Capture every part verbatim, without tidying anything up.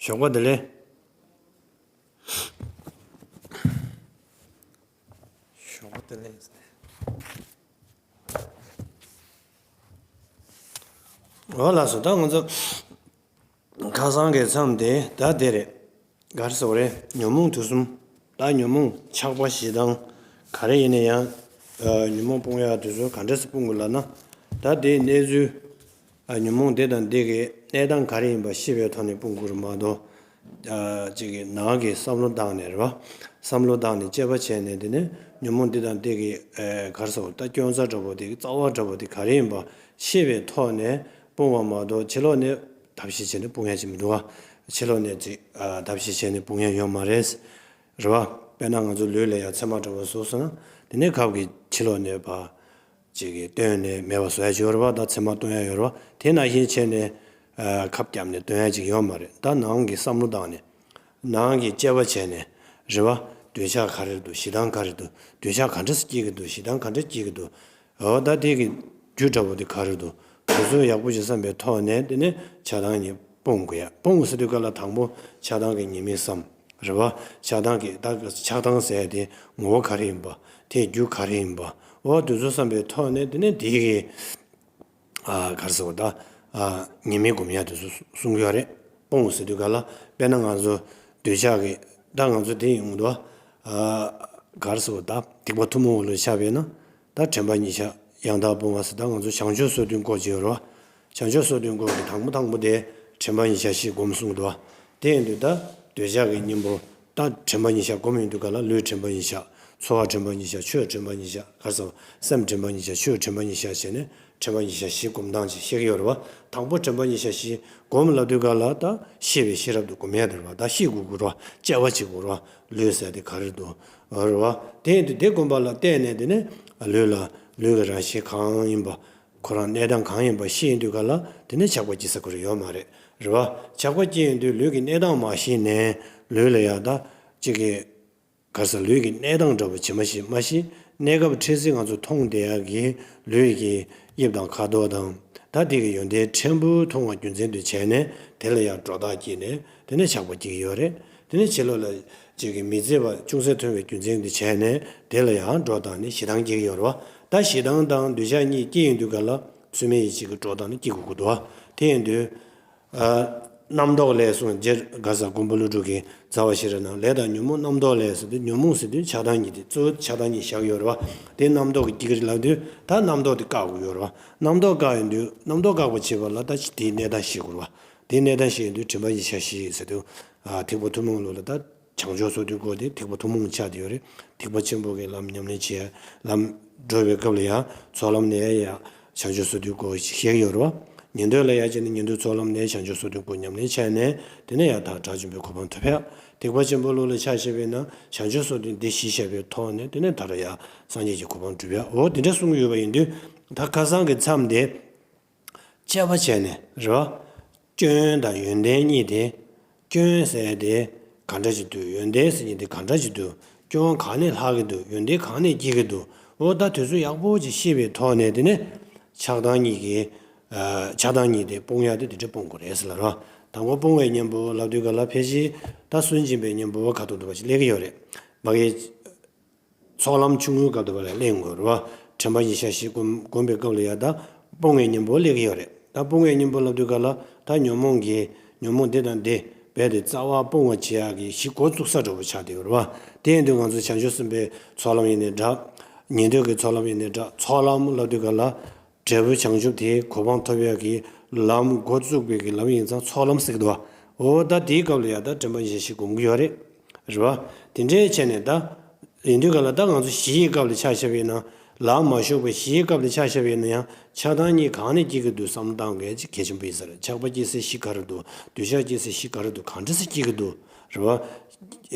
ཞོགས་པ་བདེ་ལེགས། ཞོགས་པ་བདེ་ལེགས། འོ་ལགས་སོ། ད་ང་ཚོ་ཁ་སང་གི་མཚམས་དེ་ད་དེ་རེད། ག་རེ་ཟེར་བ་རེད། ཉོན་མོངས་དུག་གསུམ། ད་ཉོན་མོངས་ཆགས་པ་ཞེ་སྡང་ག་རེ་ཡིན་ན་ཡང་། ཨ། ཉོན་མོངས་སྤོང་ཡག་དེ་ཚོ་ག་འདྲ་སེ་སྤོང་དགོས་ལབ་ན། ད་དེའི་གནས་ཚུལ། ཨ། ཉོན་མོངས་འདི་དང་འདི་གི་གནས་སྟངས་ག་རེ་ཡིན་པ་ཤེས་པའི་ཐོག་ནས་སྤོང་དགོས་རེད་མ་གཏོགས། ཨ། ཅིག་གི་ནང་གི་བསམ་བློ་བཏང་ནས་རེད་བ། བསམ་བློ་བཏང་ནས་དཔྱད་པ་བྱས་ནས་དེ་ནས་ཉོན་མོངས་འདི་དང་འདི་གི། ཨ། ག་རེ་ཟེར་བ། ད་སྐྱོན་རྩ་འདྲ་པོ་དེ་གི་རྩ་བ་འདྲ་པོ་དེ་ག་རེ་ཡིན་པ་ཤེས་པའི་ཐོག་ནས་སྤོང་བ་མ་གཏོགས་ཕྱི་ལོགས་ནས་ཐབས་ཤེས་བྱས་ནས་སྤོང་ཡག་ཅིག་མི་འདུག་བ། ཕྱི་ལོགས་ནས་ཅིག་ཨ། ཐབས་ཤེས་བྱས་ནས་སྤོང་ཡག་ཡོད་མ་རེད། རེད་བ། དཔེར་ན་ང་ཚོ་ལུས་ལ་ཡང་མཚན་མ་འདྲ་པོ་བཟོས་སོང་ན། དེ་ནས་ཁབ་ཀྱི་ཕྱི་ལོགས་ནས་ཕར་ཅིག་གིས་བཏོན་ནས་མེད་པ་བཟོ་ཡག་ཅིག་ཡོད་རེད་བ། ད་མཚན་མ་གཏོང་ཡག་ཡོད་རེད་བ། དེ་ནང་བཞིན་བྱས་ནས། ཨ། ཁབ་བརྒྱབ་ནས་གཏོང་ཡག་ཅིག་ཡོད་མ་རེད། ད་ནང་གི་བསམ་བློ་བཏང་ནས། ནང་གི་དཔྱད་པ་བྱས་ནས། རེད་བ། འདོད་ཆགས་ག་རེ་འདུག་ཞེ་སྡང་ག་རེ་འདུག་འདོད་ཆགས་ག་འདྲ་སེ་སྐྱེ་གི་འདུག་ཞེ་སྡང་ག་འདྲ་སྐྱེ་གི་འདུག་འོ། ད་དེ་གི་རྒྱུ་འདྲ་པོ་དེ་ག་རེ་འདུག་དེ་ཚོ་ཡག་པོ་ཞིག་བསམ་པའི་ཐོག་ནས། དེ་ནས་ཆགས་སྡང་གཉིས་སྤོང་དགོས་ཡ། སྤོང་ཟེར་དུས་ག་ལ་དང་པོ་ཆགས་སྡང་གི་ཉེས་དམིགས་བསམ། རེད་བ། ཆགས་སྡང་གི་ད་ཆགས་སྡང་ཟེར་ཡ་དེ་ངོ་བོ་ག་རེ་ཡིན་པ། དེའི་རྒྱུ་ག་རེ་ཡིན་པ། འོ། དེ་ཚོ་བསམ་པའི་ཐོག་ནས། དེ་ནས་དེ་གི། ཨ། ག་རེ་ཟེར་བ། ད། ཨ། ཉེས་དམིགས་སྒོམ་ཡ་དེ་ཚོ་གསུང་གི་ཡོད་རེད། སྤོང་ཟེར་དུས་ག་ལ། དཔེར་ན་ང་ཚོ་འདོད་ཆགས་ཀྱི། ད་ང་ཚོ་དེ་ཡིན་འདུག་ཨ། ག་རེ་ཟེར་བ། ད་སྡིག་པ་ཐུན་མོང་བ་ལ་ཆགས་པས་ན། ད་དྲན་པ་ཉེར་བཞག་ཡང་དག་སྤོང་བ་ཟེར། ད་ང་ཚོ་བྱང་ཆུབ་སོ་བདུན་སྐོར་ཅིག་ཡོད་རེད་བ། བྱང་ཆུབ་སོ་བདུན་སྐོར་གྱི་དང་པོ་དང་པོ་དེ་དྲན་པ་ཉེར་བཞག་བཞི་སྒོམ་གསུངས་འདུག་བ། དེ་ཡིན་དུས་ད་འདོད་ཆགས་ཀྱི་གཉེན་པོ། ད་དྲན་པ་ཉེར་བཞག་སྒོམ་ཡོང་དུས་ག་ལ། ལུས་དྲན་པ་ཉེར་བཞག་ཚོར་བ་དྲན་པ་ཉེར་བཞག་ཆོས་དྲན་པ་ཉེར་བཞག་ག་རེ་ཟེར་བ། སེམས་དྲན་པ་ཉེར་བཞག་ཆོས་དྲན་པ་ཉེར་བཞག་བྱས་ནས། དྲན་པ་ཉེར་བཞག་བཞི་སྒོམ་སྟངས་ཅིག་བཤད་ཀྱི་ཡོད་རེད་བ། དང་པོ་དྲན་པ་ཉེར་བཞག་བཞི་སྒོམ་ལབ་དུས་ག་ལ། ད་ཤེས་པའི་ཤེས་རབ་ཏུ་སྒོམ་ཡ་དེ་རེད་བ། ད་ཤེས་དགོས་ཀྱི་རེད་བ། དཔྱད་པ་བྱེད་དགོས་རེད་བ། ལུས་ཟེར་དེ་ག་རེ་འདུག་རེད་བ། དེ་ཡིན་དུས་དེ་སྒོམ་པ་ལ་བརྟེན་ནས། དེ་ནས་ལུས་ལ། ལུས་ཀྱི་རང་བཞིན་གང་ཡིན་པ། ཁོ་རང་གནས་སྟངས་གང་ཡིན་པ་ཤེས་ཡོང་དུས་ག་ལ། དེ་ནས་ཆགས་པ་སྐྱེ་ས་ཁོ་རང་ཡོད་མ་རེད། རེད་བ། ཆགས་པ་སྐྱེ་ཡོང་དུས་ལུས་ཀྱི་གནས་སྟངས་མ་ཤེས་ནས། ལུས་ལ་ཡ་ད་ཅིག་གི། ག་རེ་ཟེར། ལུས་ཀྱི་གནས་སྟངས་འདྲ་པོ་ཇི་མ་ཞིག་མ་ཤེས། གནས་སྐབས་འཕྲལ་སེལ་ང་ཚོ་མཐོང་བསྡད་ཡག་གི་ལུས་ཀྱི་དབྱིབས་དང་ཁ་དོག་དང་། ད་དེ་གི་ཡོན་ཏན་ཕྲན་བུ་མཐོང་བ་རྒྱུ་མཚན་དུ་བྱས་ནས། དེ་ལ་ཡང་སྒྲོ་བཏགས་སྐྱེས་ནས། དེ་ནས་ཆགས་པ་སྐྱེ་གི་ཡོད་རེད། དེ་ནས་ཕྱི་ལོགས་ལ་ཅིག་གི་མི་བརྩི་བ་ཅུང་ཟད་མཐོང་བའི་རྒྱུ་མཚན་དུ་བྱས་ནས། དེ་ལ་ཡང་སྒྲོ་བཏགས་ནས་ཞེ་སྡང་སྐྱེ་གི་ཡོད་རེད་བ། ད་ཞེ་སྡང་དང་འདོད་ཆགས་གཉིས་སྐྱེ་ཡོང་དུས་ག་ལ། ཚུལ་མིན་ཡིད་བྱེད་ཀྱི་སྒྲོ་བཏགས་ནས་སྐྱེ་དགོས་ཀྱི་འདུག་བ། དེ་ཡིན་དུས། ཨ། རྣམ་རྟོག་ལས་གསུངས། རྗེ་ག་རེ་ཟེར། མགོན་པོ་ཀླུ་སྒྲུབ་ཀྱིས་རྩ་བ་ཤེས་རབ་ནང་ལས་དང་ཉོན་མོངས་རྣམ་རྟོག་ལས་ཟེར་དུས། ཉོན་མོངས་ཟེར་དུས་ཆགས་སྡང་གཉིས་དེ། གཙོ་བོ་ཆགས་སྡང་གཉིས་བཞག་ཡོད་རེད་བ། དེ་རྣམ་རྟོག་གི་སྐྱེ་གི་ལབ་དུས། ད་རྣམ་རྟོག་དེ་བཀག་དགོས་ཡོད་རེད་བ། རྣམ་རྟོག་བཀག་ཡོང་དུས། རྣམ་རྟོག་བཀག་པ་བྱེད་པ་ལ་ད་དེའི་གནས་སྟངས་ཤེས་དགོས་རེད་བ། དེའི་གནས་སྟངས་ཤེས་ཡོང་དུས་དྲན་པ་ཉེར་བཞག་བཞི་ཟེར་དུས། ཨ། ཐེག་པ་ཐུན་མོང་ལུགས་ལ་ད། བྱང་ཆུབ་སོ་བདུན་སྐོར་དེ་ཐེག་པ་ཐུན་མོང་ཆགས་བསྡད་ཡོད་རེད། ཐེག་པ་ཆེན་པོ་གི་ལམ་ཉམས་ལེན་བྱེད་ལམ་འགྲོ་བའི་སྐབས་ལ་ཡང་ཚོགས་ལམ་ནས་ཡང་བྱང་ཆུབ་སོ་བདུན་སྐོར་ཞིག་བཤད་ཀྱི་ཡོད་རེད་བ། ཉན་ཐོས་ལ་ཡང་བྱས་ན་ཉན་ཐོས་ཚོགས་ལམ་ནས་བྱང་ཆུབ་སོ་བདུན་སྐོར་ཉམས་ལེན་བྱས་ནས། དེ་ནས་ཡང་དག་དགྲ་བཅོམ་པའི་གོ་འཕང་ཐོབ་ཡ། ཐེག་པ་ཆེན་པོའི་ལུགས་ལ་ཆ་བཞག་པ་ཡིན་ན་བྱང་ཆུབ་སོ་བདུན་འདི་གཞི་བཞག་པའི་ཐོག་ནས། དེ་ནས་ད་རུང་ཡང་སངས་རྒྱས་ཀྱི་གོ་འཕང་སྒྲུབ་ཡ། འོ། དེ་འདྲ་གསུང་གི་ཡོད་པ་ཡིན་དུས། ད་ཁ་སང་གི་མཚམས་དེ། དཔྱད་པ་བྱས་ནས་རེད་བ། སྐྱོན་དང་ཡོན་ཏན་གཉིས་དེ། སྐྱོན་ཟེར་དེ་ག་འདྲ་ཞིག་འདུག་ཡོན་ཏན་ཟེར་མཁན་དེ་ག་འདྲ་ཞིག་འདུག་སྐྱོན་གང་ནས་ལྷག་གི་འདུག་ཡོན་ཏན་གང་ནས་སྐྱེ་གི་འདུག་འོ། ད་དེ་ཚོ་ཡག་པོ་ཅིག་ཤེས་པའི་ཐོག་ནས། དེ་ནས་ཆགས་སྡང་གཉིས་ཀྱི། ཨ། ཆགས་སྡང་གཉིས་དེ་སྤོང་ཡ་དེ་དེ་འདྲ་སྤོང་དགོས་རེད་ཟེར་ལབ་རེད་བ། དང་པོ་སྤོང་བའི་གཉེན་པོ་ལབ་དུས་ག་ལ། ཕལ་ཆེར་ད་སུན་འབྱིན་པའི་གཉེན་པོ་ག་ཏོག་ཏོ་བ་ཞིག་སླེབས་ཀྱི་ཡོད་རེད། མ་གི། ཚོགས་ལམ་ཆུང་ངུའི་སྐབས་དུ་བ་ལ་གླེང་དགོས་རེད་བ། དྲན་པ་ཉེར་བཞག་བཞི་སྒོམ་སྒོམ་པའི་སྐབས་ལ་ཡ་ད་སྤོང་བའི་གཉེན་པོ་སླེབས་ཀྱི་ཡོད་རེད། ད་སྤོང་བའི་གཉེན་པོ་ལབ་དུས་ག་ལ། ད་ཉོན་མོངས་ཀྱི། ཉོན་མོངས་འདི་དང་འདི་རྦད་དེ་རྩ་བ་སྤོང་བ་བྱེད་ཡག་གི་གཞི་འགོ་བཙུགས་ས་འདྲ་པོ་ཆགས་བསྡད་ཡོད་རེད་བ། དེ་ཡིན་དུས་ང་ཚོ་བྱང་ཆུབ་སེམས་དཔའི་ཚོགས་ལམ་ཡིན་ནའི་འདྲ། ཉན་ཐོས་ཀྱི་ཚོགས་ལམ་ཡིན་ནའི་འདྲ། ཚོགས་ལམ་ལབ་དུས་ག་ལ། འབྲས་བུ་བྱང་ཆུབ་དེའི་གོ་འཕང་ཐོབ་ཡག་གི་ལམ་འགོ་བཙུགས་པའི་གི་ལམ་ཡིན་ཙང་ཚོགས་ལམ་ཟེར་གི་འདུག་བ། འོ། ད་དེའི་སྐབས་ལ་ཡ་ད་དྲན་པ་ཉེར་བཞག་བཞི་སྒོམ་གི་ཡོད་རེད། རེད་བ། དེ་འདྲའི་བྱས་ནས་ད། ཡིན་དུས་ག་ལ། ད་ང་ཚོ་གཞི་ཡི་སྐབས་ལ་ཆ་བཞག་པ་ཡིན་ན། ལམ་མ་ཞུགས་པའི་གཞི་ཡི་སྐབས་ལ་ཆ་བཞག་པ་ཡིན་ན་ཡང་། ཆགས་སྡང་གཉིས་གང་ནས་སྐྱེ་གི་འདུག་བསམ་བློ་བཏང་དགོས་ཅིག་གལ་ཆེན་པོ་ཡིན་ས་རེད། ཆགས་པ་སྐྱེ་སའི་གཞི་ག་རེ་འདུག་འདོད་ཆགས་སྐྱེ་སའི་གཞི་ག་རེ་འདུག་གང་འདྲ་སེ་སྐྱེ་གི་འདུག་རེད་བ།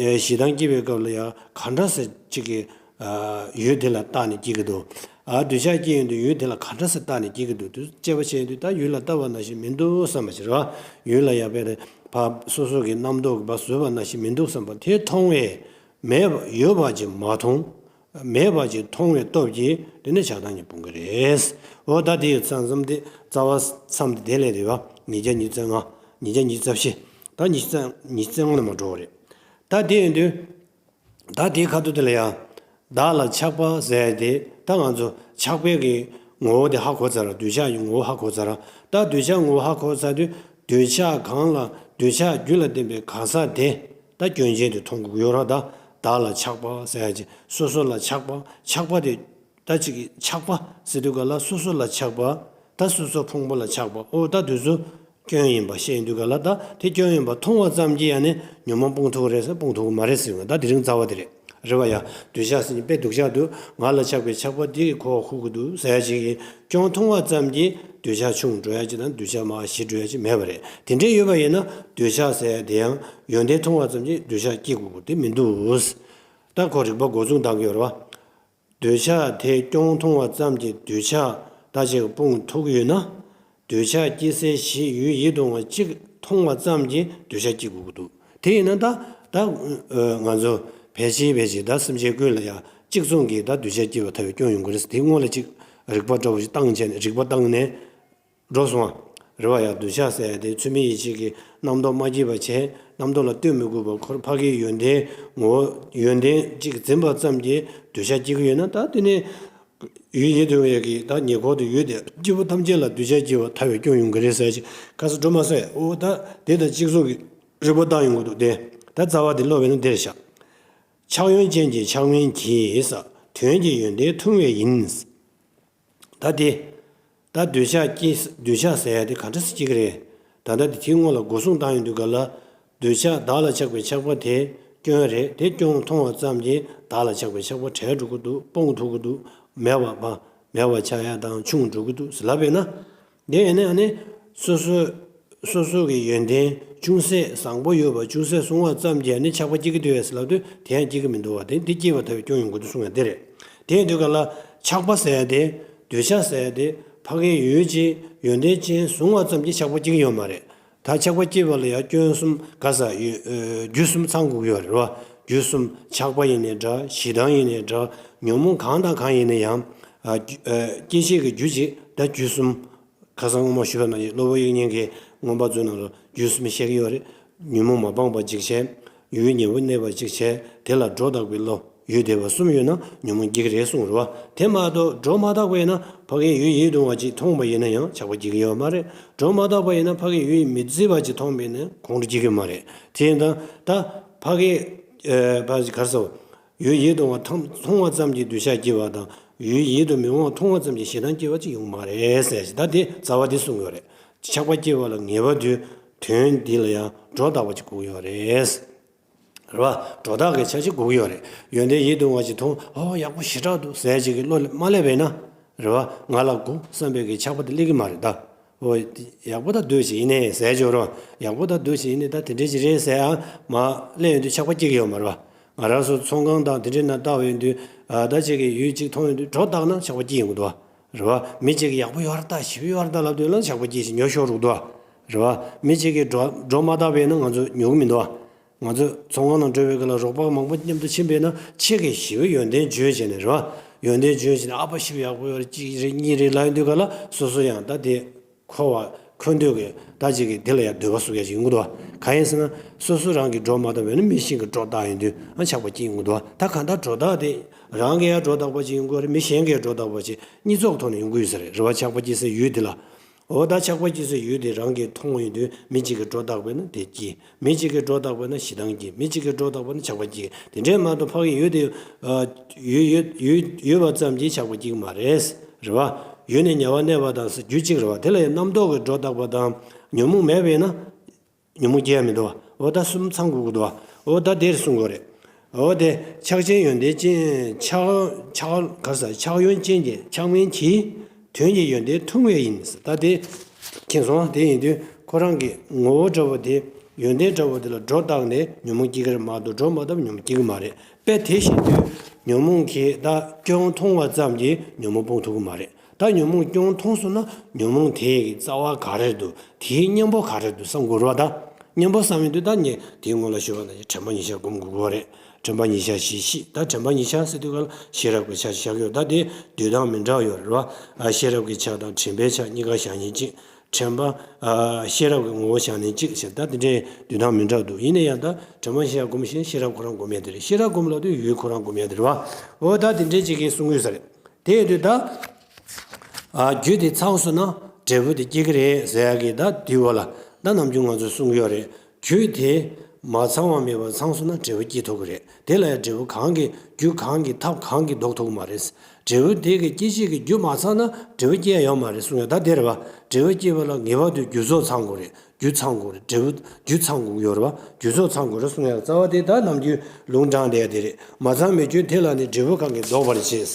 ཨེ། ཞེ་སྡང་སྐྱེ་བའི་སྐབས་ལ་ཡང་གང་འདྲ་སེ་ཅིག་གི། ཨ། ཡུལ་དེ་ལ་བརྟགས་ནས་སྐྱེ་གི་འདུག་ཨ། འདོད་ཆགས་སྐྱེ་ཡོང་དུས་ཡུལ་དེ་ལ་གང་འདྲ་སེ་བརྟགས་ནས་སྐྱེ་གི་འདུག་དུས་དཔྱད་པ་བྱས་ཡོང་དུས་ད་ཡུལ་ལ་བལྟ་བ་ནང་བཞིན་མི་འདུག་བསམ་པ་ཞིག་རེད་བ། ཡུལ་ལ་ཡ་དཔེ་རེད་ཕ། སོ་སོ་གི་རྣམ་རྟོག་གིས་ཕར་བཟོས་པ་ནང་བཞིན་མི་འདུག་བསམ་པ་དེ། མཐོང་བས་མེད་པ་ཡོད་པ་ཅིག་མ་མཐོང་། མེད་པ་ཅིག་མཐོང་བའི་སྟོབས་ཀྱིས་དེ་ནས་ཆགས་སྡང་གཉིས་སྤོང་གི་རེད། འོ། ད་དེ་ཡི་མཚམས་མཚམས་དེ། རྩ་བ་མཚམས་དེ་དེ་ལས་རེད་བ། ཉིས་བརྒྱ་ཉི་ཤུ་རྩ་ལྔ། ཉིས་བརྒྱ་ཉི་ཤུ་རྩ་བཞི། ད་ཉི་ཤུ་རྩ་ཉི་ཤུ་རྩ་ལྔ་ལ་མར་འགྲོ་བ་རེད། ད་དེ་ཡིན་དུས། ད་དེའི་ཁ་ཐུག་དེ་ལ་ཡང་། བདག་ལ་ཆགས་པ་ཟེར་ཡ་དེ་ད་ང་ཚོ་ཆགས་པའི་གི་ངོ་བོ་དེ་ཧ་གོ་ཚར། འདོད་ཆགས་ཀྱི་ངོ་བོ་ཧ་གོ་ཚར། ད་འདོད་ཆགས་ངོ་བོ་ཧ་གོ་ཚར་དུས། འདོད་ཆགས་གང་ལ་འདོད་ཆགས་རྒྱུ་ལ་བརྟེན་པའི་གང་ཟག་དེ་ད་སྐྱོན་ཅན་དུ་མཐོང་དགོས་ཡོད་རེད། ད་བདག་ལ་ཆགས་པ་ཟེར་ཡ་ཅིག་སོ་སོ་ལ་ཆགས་པ། ཆགས་པ་དེ་ད་ཅིག་གི་ཆགས་པ་ཟེར་དུས་ག་ལ་སོ་སོ་ལ་ཆགས་པ། ད་སོ་སོ་ཕུང་པོ་ལ་ཆགས་པ། ཨོ་ད་དེ་ཚོ་སྐྱོན་ཡིན་པ་ཤེས་དུས་ག་ལ། ད་དེ་སྐྱོན་ཡིན་པ་མཐོང་བ་ཙམ་གྱིས་ཡང་ནི་ཉོན་མོངས་སྤོང་ཐུབ་ཀྱི་རེད་ཟེར། སྤོང་ཐུབ་ཀྱི་མ་རེད་ཟེར་བ་ད་དེ་རིང་རྩ་བ་དེ་རེད། རེད་བ་ཡ། འདོད་ཆགས་ཟེར་མཁན་དཔེ་སྡུག་ཆགས་འདུག་ང་ལ་ཆགས་པའི་ཆགས་པ་འདི་གིས་ཁོ་ཧུ་གི་འདུག་ཟེར་ཡ་ཅིག་གི་སྐྱོན་མཐོང་བ་ཙམ་གྱིས་འདོད་ཆགས་ཆུང་འགྲོ་ཡ་ཅིག་དང་འདོད་ཆགས་མར་ཞི་འགྲོ་ཡ་ཅིག་མེད་པ་རེད། དེ་འདྲས་ཡོད་པ་ཡིན་ན་འདོད་ཆགས་ཟེར་ཡ་དེ་ཡང་ཡོན་ཏན་མཐོང་བ་ཙམ་གྱིས་འདོད་ཆགས་སྐྱེ་དགོས་ཀྱི་དེ་མི་འདུག་ད་ཁོ་རིགས་པ་འགོ་མཚུངས་བཏང་གི་ཡོད་རེད་བ། འདོད་ཆགས་དེ་སྐྱོན་མཐོང་བ་ཙམ་གྱིས་འདོད་ཆགས་ད་ཅིག་སྤོང་ཐུབ་ཀྱི་ཡོད་ན། འདོད་ཆགས་སྐྱེ་སའི་གཞི་ཡུལ་ཡིད་དུ་འོང་བ་གཅིག་མཐོང་བ་ཙམ་གྱིས་འདོད་ཆགས་སྐྱེ་དགོས་ཀྱི་འདུག་དེ་ཡིན་ན་ད་ད་ང་ཚོ་ཕལ་ཆེར་ཕལ་ཆེར་ད་སེམས་ཅན་ཀུན་ལ་ཡང་གཅིག་མཚུངས་ཀྱིས་ད་འདོད་ཆགས་སྐྱེ་བར་ཐལ་བའི་སྐྱོན་ཡོང་གི་རེད་ཟེར། དེ་སྔོན་ལ་གཅིག་རིགས་པ་འདྲ་བོ་ཞིག་བཏང་བྱས་ནས་རིགས་པ་བཏང་ནས། འགྲོ་སོང་བ། རེད་བ་ཡ། འདོད་ཆགས་ཟེར་ཡ་དེ་ཚུལ་མིན་ཡིད་བྱེད་ཀྱི་རྣམ་རྟོག་མ་སྐྱེས་པ་བྱས། རྣམ་རྟོག་ལ་ལྟོས་མི་དགོས་པར་ཁོ་རང་ཕ་གིའི་ཡོན་ཏན་ངོ་བོ་ཡོན་ཏན་གཅིག་འཛིན་པ་ཙམ་གྱིས་འདོད་ཆགས་སྐྱེ་གི་ཡོད་ན། ད་དེ་ནི་ཡུལ་ཡིད་དུ་འོང་བའི་གི་ད་ཉེ་འཁོར་དུ་ཡུལ་དེ་སྐྱེ་བོ་ཐམས་ཅད་ལ་འདོད་ཆགས་སྐྱེ་བར་ཐལ་བའི་སྐྱོན་ཡོང་གི་རེད་ཟེར་ཞིག་ཁ་སང་སྒྲོལ་མ་ཟེར། འོ་ད་དེ་དང་གཅིག་མཚུངས་ཀྱི་རིགས་པ་བཏང་ཡོང་གི་འདུག་དེ་ད་རྩ་བ་དེ་ཀློག་པས་ན་འདིར་བཞག་ཆགས་ཡོན་ཅན་གྱི་ཆགས་ངན་གྱིས་ཟེར། དོན་གྱི་ཡོན་ཏན་མཐོང་བས་ཡིན། ད་དེ། ད་འདོད་ཆགས་སྐྱེ། འདོད་ཆགས་ཟེར་ཡ་དེ་ག་འདྲ་སེ་སྐྱེ་གི་རེད། ད་ལྟ་དེ་དེའི་སྔོན་ལ་སྒོ་གསུམ་བཏང་ཡོང་དུས་ག་ལ། འདོད་ཆགས་བདག་ལ་ཆགས་པའི་ཆགས་པ་དེ་སྐྱོན་རེད། དེ་སྐྱོན་མཐོང་བ་ཙམ་གྱིས་བདག་ལ་ཆགས་པའི་ཆགས་པ་བྲལ་འགྲོ་གི་འདུག་སྤོང་ཐུབ་ཀྱི་འདུག་མེད་པ་མ། མེད་པ་ཆགས་ཡ་དང་ཆུང་འགྲོ་གི་འདུག་ཟེར་ལབ་པས་ན། དེ་ཡིན་ན་ཨ་ནི། སོ་སོ། སོ་སོ་གི་ཡོན་ཏན་ཅུང་ཟད་བཟང་པོ་ཡོད་པ་ཅུང་ཟད་སོང་བ་ཙམ་གྱིས་ནི་ཆགས་པ་སྐྱེ་གི་འདུག་གས་ལབ་དུས་དེ་ཡང་སྐྱེ་གི་མི་འདུག་བ། དེ་འདི་སྐྱེ་བར་ཐལ་བའི་སྐྱོན་ཡོང་གི་འདུག་གསུང་ཡ་དེ་རེད། དེ་ཡིན་དུས་ག་ལ་ཆགས་པ་ཟེར་ཡ་དེ། འདོད་ཆགས་ཟེར་ཡ་དེ་ཕ་གིའི་ཡུལ་གྱི་ཡོན་ཏན་ཅན་བཟུང་བ་ཙམ་གྱིས་ཆགས་པ་སྐྱེ་གི་ཡོད་མ་རེད། ད་ཆགས་པ་སྐྱེ་བ་ལ་ཡང་སྐྱོན་གསུམ་ག་ས་ཡོད། རྒྱུ་གསུམ་ཚང་དགོས་ཀྱི་ཡོད་རེད་བ། རྒྱུ་གསུམ་ཆགས་པ་ཡིན་ནའི་འདྲ། ཞེ་སྡང་ཡིན་ནའི་འདྲ། ཉོན་མོངས་གང་དང་གང་ཡིན་ན་ཡང་། སྐྱེ་མཆེད་ཀྱི་རྒྱུ་གཅིག་ད་རྒྱུ་གསུམ། ཁ་སང་སྔོན་མ་ཞུས་པ་ནང་བཞིན་སློབ་དཔོན་དབྱིག་གཉེན་གྱིས་མངོན་པ་མཛོད་ནང་ལ་རྒྱུ་གསུམ་བཤད་ཀྱི་ཡོད་རེད། ཉོན་མོངས་མ་སྤངས་པ་གཅིག་བྱས། ཡུལ་ཉེ་བར་གནས་པ་གཅིག་བྱས། དེ་ལ་སྒྲོ་བཏགས་པའི་བློ་ཡུལ་དེ་བ་གསུམ་ཡོད་ན་ཉོན་མོངས་སྐྱེ་གི་རེད་གསུངས་རེད་བ། དེ་མ་གཏོགས་སྒྲོ་མ་བཏགས་པ་ཡིན་ན་ཕ་གིའི་ཡུལ་ཡིད་དུ་འོང་བ་ཅིག་མཐོང་བ་ཡིན་ན་ཡང་ཆགས་པ་སྐྱེ་གི་ཡོད་མ་རེད། སྒྲོ་མ་བཏགས་པ་ཡིན་ན་ཕ་གིའི་ཡུལ་མི་མཛེས་པ་ཅིག་མཐོང་བ་ཡིན་ན་ཁོང་ཁྲོ་སྐྱེ་གི་མ་རེད། དེ་ཡིན་ཙང་ད་ཕ་གིའི་ཕ་ག་རེ་ཟེར། ཡུལ་ཡིད་དུ་འོང་བ་མཐོང་བ་ཙམ་གྱིས་འདོད་ཆགས་སྐྱེ་བ་དང་། ཡུལ་ཡིད་དུ་མི་འོང་བ་མཐོང་བ་ཙམ་གྱིས་ཞེ་སྡང་སྐྱེ་བ་ཅིག་ཡོང་མ་རེད་ཟེར་ཞིག་ད་དེ་རྩ་བ་དེ་གསུངས་ཡོད་རེད། ཆགས་པ་སྐྱེ་བ་ལ་ངེས་པ་དུས་དོན་འདི་ལ་ཡང་སྒྲོ་བཏགས་པ་ཅིག་དགོས་ཀྱི་ཡོད་རེད། རེད་བ། སྒྲོ་བཏགས་ཀྱི་ཆ་ཅིག་དགོས་ཀྱི་ཡོད་རེད། ཡོན་ཏན་ཡིད་དུ་འོང་བ་ཅིག་མཐོང་། ཨོ་ཡག་པོ་ཞེ་དྲག་འདུག་ཟེར་ཅིག་གི་བློ་ལ་མ་སླེབས་པས་ན། རེད་བ། ང་ལ་དགོས་བསམ་པའི་གི་ཆགས་པ་དེ་སླེབས་ཀྱི་མ་རེད་ད། ཨོ། ཡག་པོ་ད་འདོད་ཅིག་ཡིན་ནས་ཟེར་ཅིག་ཡོད་རེད་བ། ཡག་པོ་ད་འདོད་ཅིག་ཡིན་ནས་ད་དེ་འདྲས་ཅིག་རེད་ཟེར་ཡ་མ་སླེབས་ཡོང་དུས་ཆགས་པ་སྐྱེ་གི་ཡོད་མ་རེད་བ། ང་རང་ཚོ་ཚོང་ཁང་དང་དེ་འདྲས་ནང་བལྟ་བ་ཡོང་དུས། ཨ། ད་ཅིག་གི་ཡུལ་གཅིག་མཐོང་ཡོང་དུས་སྒྲོ་བཏགས་ན་ཆགས་པ་སྐྱེ་ཡོང་གི་འདུག་བ། རེད་བ། མི་གཅིག་གིས་ཡག་པོ་ཡོད་རེད་ད། ཞེ་པོ་ཡོད་རེད་ད་ལབ་དུས་ལ་ཆགས་པ་སྐྱེ་ཞིང་ཉོ་ཤོར་འགྲོ་གི་འདུག་བ། རེད་བ། མི་གཅིག་གིས་སྒྲོ་སྒྲོ་མ་བཏགས་པ་ཡིན་ན་ང་ཚོ་ཉོ་གི་མི་འདུག་བ། ང་ཚོ་ཚོང་ཁང་ནང་འགྲོ་བའི་སྐབས་ལ་རོགས་པ་མང་པོ་མཉམ་དུ་ཕྱིན་པས་ན་ཁྱེད་ཀྱིས་ཞེ་པོ་ཡོན་ཏན་བརྗོད་བྱས་ནས། རེད་བ། ཡོན་ཏན་བརྗོད་བྱས་ནས་ཨ་ཕ་ཞེ་པོ་ཡག་པོ་ཡོད་རེད། གཅིག་རེད་གཉིས་རེད་ལབ་ཡོང་དུས་ག་ལ་སོ་སོ་ཡང་ད་དེ་མཁོ་བ་མཁོ་འདོད་ཀྱི་ད་ཅིག་གི་དེ་ལ་ཡང་འདོད་པ་སོགས་ཀྱང་ཅིག་ཡོང་གི་འདུག་བ། གང་ཡིན་ཟེར་ན་སོ་སོ་རང་གིས་སྒྲོ་མ་བཏགས་པས་ན་མི་གཞན་གྱིས་སྒྲོ་བཏགས་ཡོང་དུས་ཨ་ཆགས་པ་སྐྱེ་ཡོང་གི་འདུག་བ། ད་གང་ལྟར་སྒྲོ་བཏགས་དེ་རང་གིས་ཡང་སྒྲོ་བཏགས་པ་ཅིག་ཡོང་གི་རེད། མི་གཞན་གྱིས་སྒྲོ་བཏགས་པ་ཅིག་གཉིས་ཚོགས་ཐོག་ནས་ཡོང་གི་ཡོད་ས་རེད། རེད་བ། ཆགས་པ་སྐྱེ་སའི་ཡུལ་དེ་ལ། འོ་ད་ཆགས་པ་སྐྱེ་སའི་ཡུལ་དེ་རང་གིས་མཐོང་ཡོང་དུས་མི་གཅིག་གིས་སྒྲོ་བཏགས་པས་ན་དེ་སྐྱེ། མི་གཅིག་གིས་སྒྲོ་བཏགས་པས་ན་ཞེ་སྡང་སྐྱེ། མི་གཅིག་གིས་སྒྲོ་བཏགས་པས་ན་ཆགས་པ་སྐྱེ། དེ་འདྲས་མ་གཏོགས་ཕ་གི་ཡུལ་དེ། ཡུལ་ཡོད་ཡུལ་ཡོད་པ་ཙམ་གྱིས་ཆགས་པ་སྐྱེ་གི་མ་རེད། རེད་བ། ཡུལ་ནས་ཉེ་བར་གནས་པ་དང་ཟེར་རྒྱུ་གཅིག་རེད་བ། དེ་ལ་ཡང་རྣམ་རྟོག་གིས་སྒྲོ་བཏགས་པ་དང་ཉོན་མོངས་མེད་པས་ན། ཉོན་མོངས་སྐྱེ་ཡ་མི་འདུག་བ། འོ་ད་གསུམ་ཚང་དགོས་ཀྱི་འདུག་བ། འོ་ད་དེར་གསུང་དགོས་རེད། འོ་དེ་ཆགས་ཆེན་ཡོན་ཏན་ཅན་ཆགས་ཆགས་ག་ས་ཆགས་ཡོན་ཅན་གྱི་ཆགས་ངན་གྱིས་དོན་གྱི་ཡོན་ཏན་མཐོང་བས་ཡིན། ད་དེ་མཁྱེན་སོང་། དེ་ཡིན་དུས་ཁོ་རང་གི་ངོ་བོ་འདྲ་བོ་དེ་ཡོན་ཏན་འདྲ་བོ་དེ་ལ་སྒྲོ་བཏགས་ནས་ཉོན་མོངས་སྐྱེ་གི་རེད་མ་གཏོགས་སྒྲོ་མ་བཏགས་ཉོན་མོངས་སྐྱེ་གི་མ་རེད། དཔེ་དེ་བཞིན་དུ་ཉོན་མོངས་ཀྱིས་ད་སྐྱོན་མཐོང་བ་ཙམ་གྱིས་ཉོན་མོངས་སྤོང་ཐུབ་ཀྱི་མ་རེད། ད་ཉོན་མོངས་སྐྱོན་མཐོང་སོང་ན་ཉོན་མོངས་དེ་ཡི་རྩ་བ་ག་རེ་འདུག་དེའི་གཉེན་པོ་ག་རེ་འདུག་བསམ་དགོས་རེད་བ། ད་གཉེན་པོ་བསམ་ཡོང་དུས་ད་ངས་དེའི་སྔོན་ལ་ཞུས་པ་ནང་བཞིན་དྲན་པ་ཉེར་བཞག་སྒོམ་དགོས་ཀྱི་རེད། དྲན་པ་ཉེར་བཞག་བཞི་བཞི། ད་དྲན་པ་ཉེར་བཞག་ཟེར་དུས་ག་ལ་ཤེས་རབ་ཀྱི་ཆ་བཞག་ཡོད། ད་དེ་འདོད་སྟངས་མི་འདྲ་བ་ཡོད་རེད་བ། ཨ། ཤེས་རབ་ཀྱི་ཆ་དང་དྲན་པའི་ཆ་གཉིས་ཀ་བཞག་ཉིན་གཅིག་དྲན་པ་ཨ་ཤེས་རབ་ཀྱི་ངོ་བོ་བཞག་ནས་གཅིག་བྱས། ད་དེ་འདྲའི་འདུག་སྟངས་མི་འདྲ་འདུག་ཡིན་ན་ཡང་ད་དྲན་པ་ཤེས་རབ་སྒོམ་ཞིང་ཤེས་རབ་ཁོ་རང་སྒོམ་ཡ་དེ་རེད། ཤེས་རབ་སྒོམ་ལབ་དུས་ཡུལ་ཁོ་རང་སྒོམ་ཡ་དེ་རེད་བ། འོ་ད་དེ་འདྲའི་ཅིག་གིས་གསུང་གི་ཡོད་ས་རེད། དེ་ཡིན་དུས་ད། ཨ་རྒྱུ་དེ་ཚང་སོང་ན་འབྲས་བུ་དེ་སྐྱེ་གི་རེད་ཟེར་ཡ་གི་ད་དེའི་འོག་ལ་ད་ནམ་རྒྱུན་ང་ཚོས་གསུང་གི་ཡོད་རེད། རྒྱུ་དེ་མ་ཚང་བ་མེད་པར་ཚང་སོང་ན་འབྲས་བུ་སྐྱེ་ཐུབ་ཀྱི་རེད། དེ་ལ་ཡང་འབྲས་བུ་གང་གིས་རྒྱུ་གང་གིས་ཐབས་གང་གིས་ལྡོག་ཐུབ་ཀྱི་མ་རེད། འབྲས་བུ་དེ་གི་སྐྱེད་བྱེད་ཀྱི་རྒྱུ་མ་ཚང་ན་འབྲས་བུ་སྐྱེ་ཡ་ཡོད་མ་རེད་གསུང་ཡ་ད་དེ་རེད་བ། འབྲས་བུ་སྐྱེ་བ་ལ་ངེས་པར་དུ་རྒྱུ་ཚོགས་ཚང་དགོས་རེད། རྒྱུ་ཚང་དགོས་རེད། འབྲས་བུ་རྒྱུ་ཚང་དགོས་ཀྱི་ཡོད་རེད་བ། རྒྱུ་ཚོགས་ཚང་དགོས་རེད་གསུང་ཡ་རྩ་བ་དེ་ད་ནམ་རྒྱུན་ལུང་དྲངས་བསྡད་ཡ་དེ་རེད། མ་ཚང་བའི་རྒྱུ་དེ་ལ་ནི་འབྲས་བུ་གང་གིས་ལྡོག་པར་བྱེད།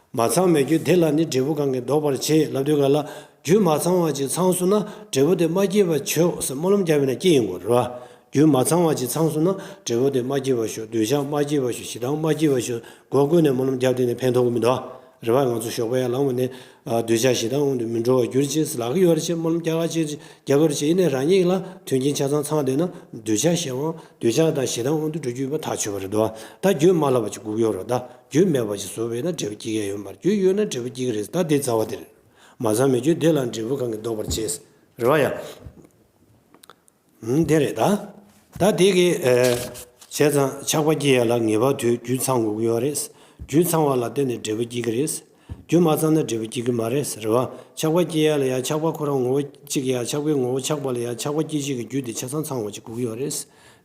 མ་ཚང་བའི་རྒྱུ་དེ་ལ་ནི་འབྲས་བུ་གང་གིས་ལྡོག་པར་བྱེད་ལབ་དུས་ག་ལ། རྒྱུ་མ་ཚང་བ་ཅིག་ཚང་སོང་ན་འབྲས་བུ་དེ་མ་སྐྱེས་པ་བྱོས་ཟེར་སྨོན་ལམ་རྒྱབ་པས་ན་སྐྱེ་ཡོང་གི་རེད་བ། རྒྱུ་མ་ཚང་བ་ཅིག་ཚང་སོང་ན་འབྲས་བུ་དེ་མ་སྐྱེས་པ་ཤོག་འདོད་ཆགས་མ་སྐྱེས་པ་ཤོག་ཞེ་སྡང་མ་སྐྱེས་པ་ཤོག་སྒོ་ཀུན་ནས་སྨོན་ལམ་རྒྱབ་དུས་ནས་ཕན་ཐོགས་ཀྱི་མི་འདུག་བ། རེད་བ། ང་ཚོ་ཞོགས་པ་ཡར་ལངས་པ་ནས་འདོད་ཆགས་ཞེ་སྡང་དབང་དུ་མི་འགྲོ་བར་གྱུར་ཅིག་ལབ་ཀྱི་ཡོད་རེད་ཅེས་སྨོན་ལམ་རྒྱག་ག་ཅིག་རྒྱག་གི་རེད་ཅེས། ཡིན་ནའི་རང་ཉིད་ལ་མཐུན་རྐྱེན་ཆ་ཚང་ཚང་བསྡད་ན་འདོད་ཆགས་ཞེ་དབང་འདོད་ཆགས་དང་ཞེ་སྡང་དབང་དུ་འགྲོ་རྒྱུ་ཡོད་པ་ཐག་ཆོད་པ་རེད་འདུག་བ། ད་རྒྱུ་མ་ལབ་པ་ཅིག་དགོས་ཀྱི་ཡོད་རེད། ད་རྒྱུ་མེད་པ་ཅིག་བཟོས་པས་ན་འབྲས་བུ་སྐྱེ་གི་ཡོད་མ་རེད། རྒྱུ་ཡོད་ན་འབྲས་བུ་སྐྱེ་གི་རེད། ད་དེ་རྩ་བ་དེ་རེད། མ་ཚང་བའི་རྒྱུ་དེ་ལ་འབྲས་བུ་གང་གིས་ལྡོག་པར་བྱེད། རེད་བ་ཡ། ཨུམ། དེ་རེད་ད། ད་དེ་གི་ཨེ། བྱས་ཙང་ཆགས་པ་སྐྱེ་ཡ་ལ་ངེས་པར་དུ་རྒྱུ་ཚང་དགོས་ཀྱི་ཡོད་རེད། རྒྱུ་ཚང་བ་ལ་བརྟེན་ནས་འབྲས་བུ་སྐྱེ་གི་རེད། རྒྱུ་མ་ཚང་ན་འབྲས་བུ་སྐྱེ་གི་མ་རེད། རེད་བ། ཆགས་པ་སྐྱེ་ཡ་ལ་ཡང་ཆགས་པ་ཁོ་རང་ངོ་བོ་གཅིག་ཡ། ཆགས་པའི་ངོ་བོ་ཆགས་པ་ལ་ཡང་ཆགས་པ་སྐྱེད་བྱེད་ཀྱི་རྒྱུ་དེ་ཆ་ཚང་ཚང་བ་ཅིག་དགོས་ཀྱི་ཡོད་རེད།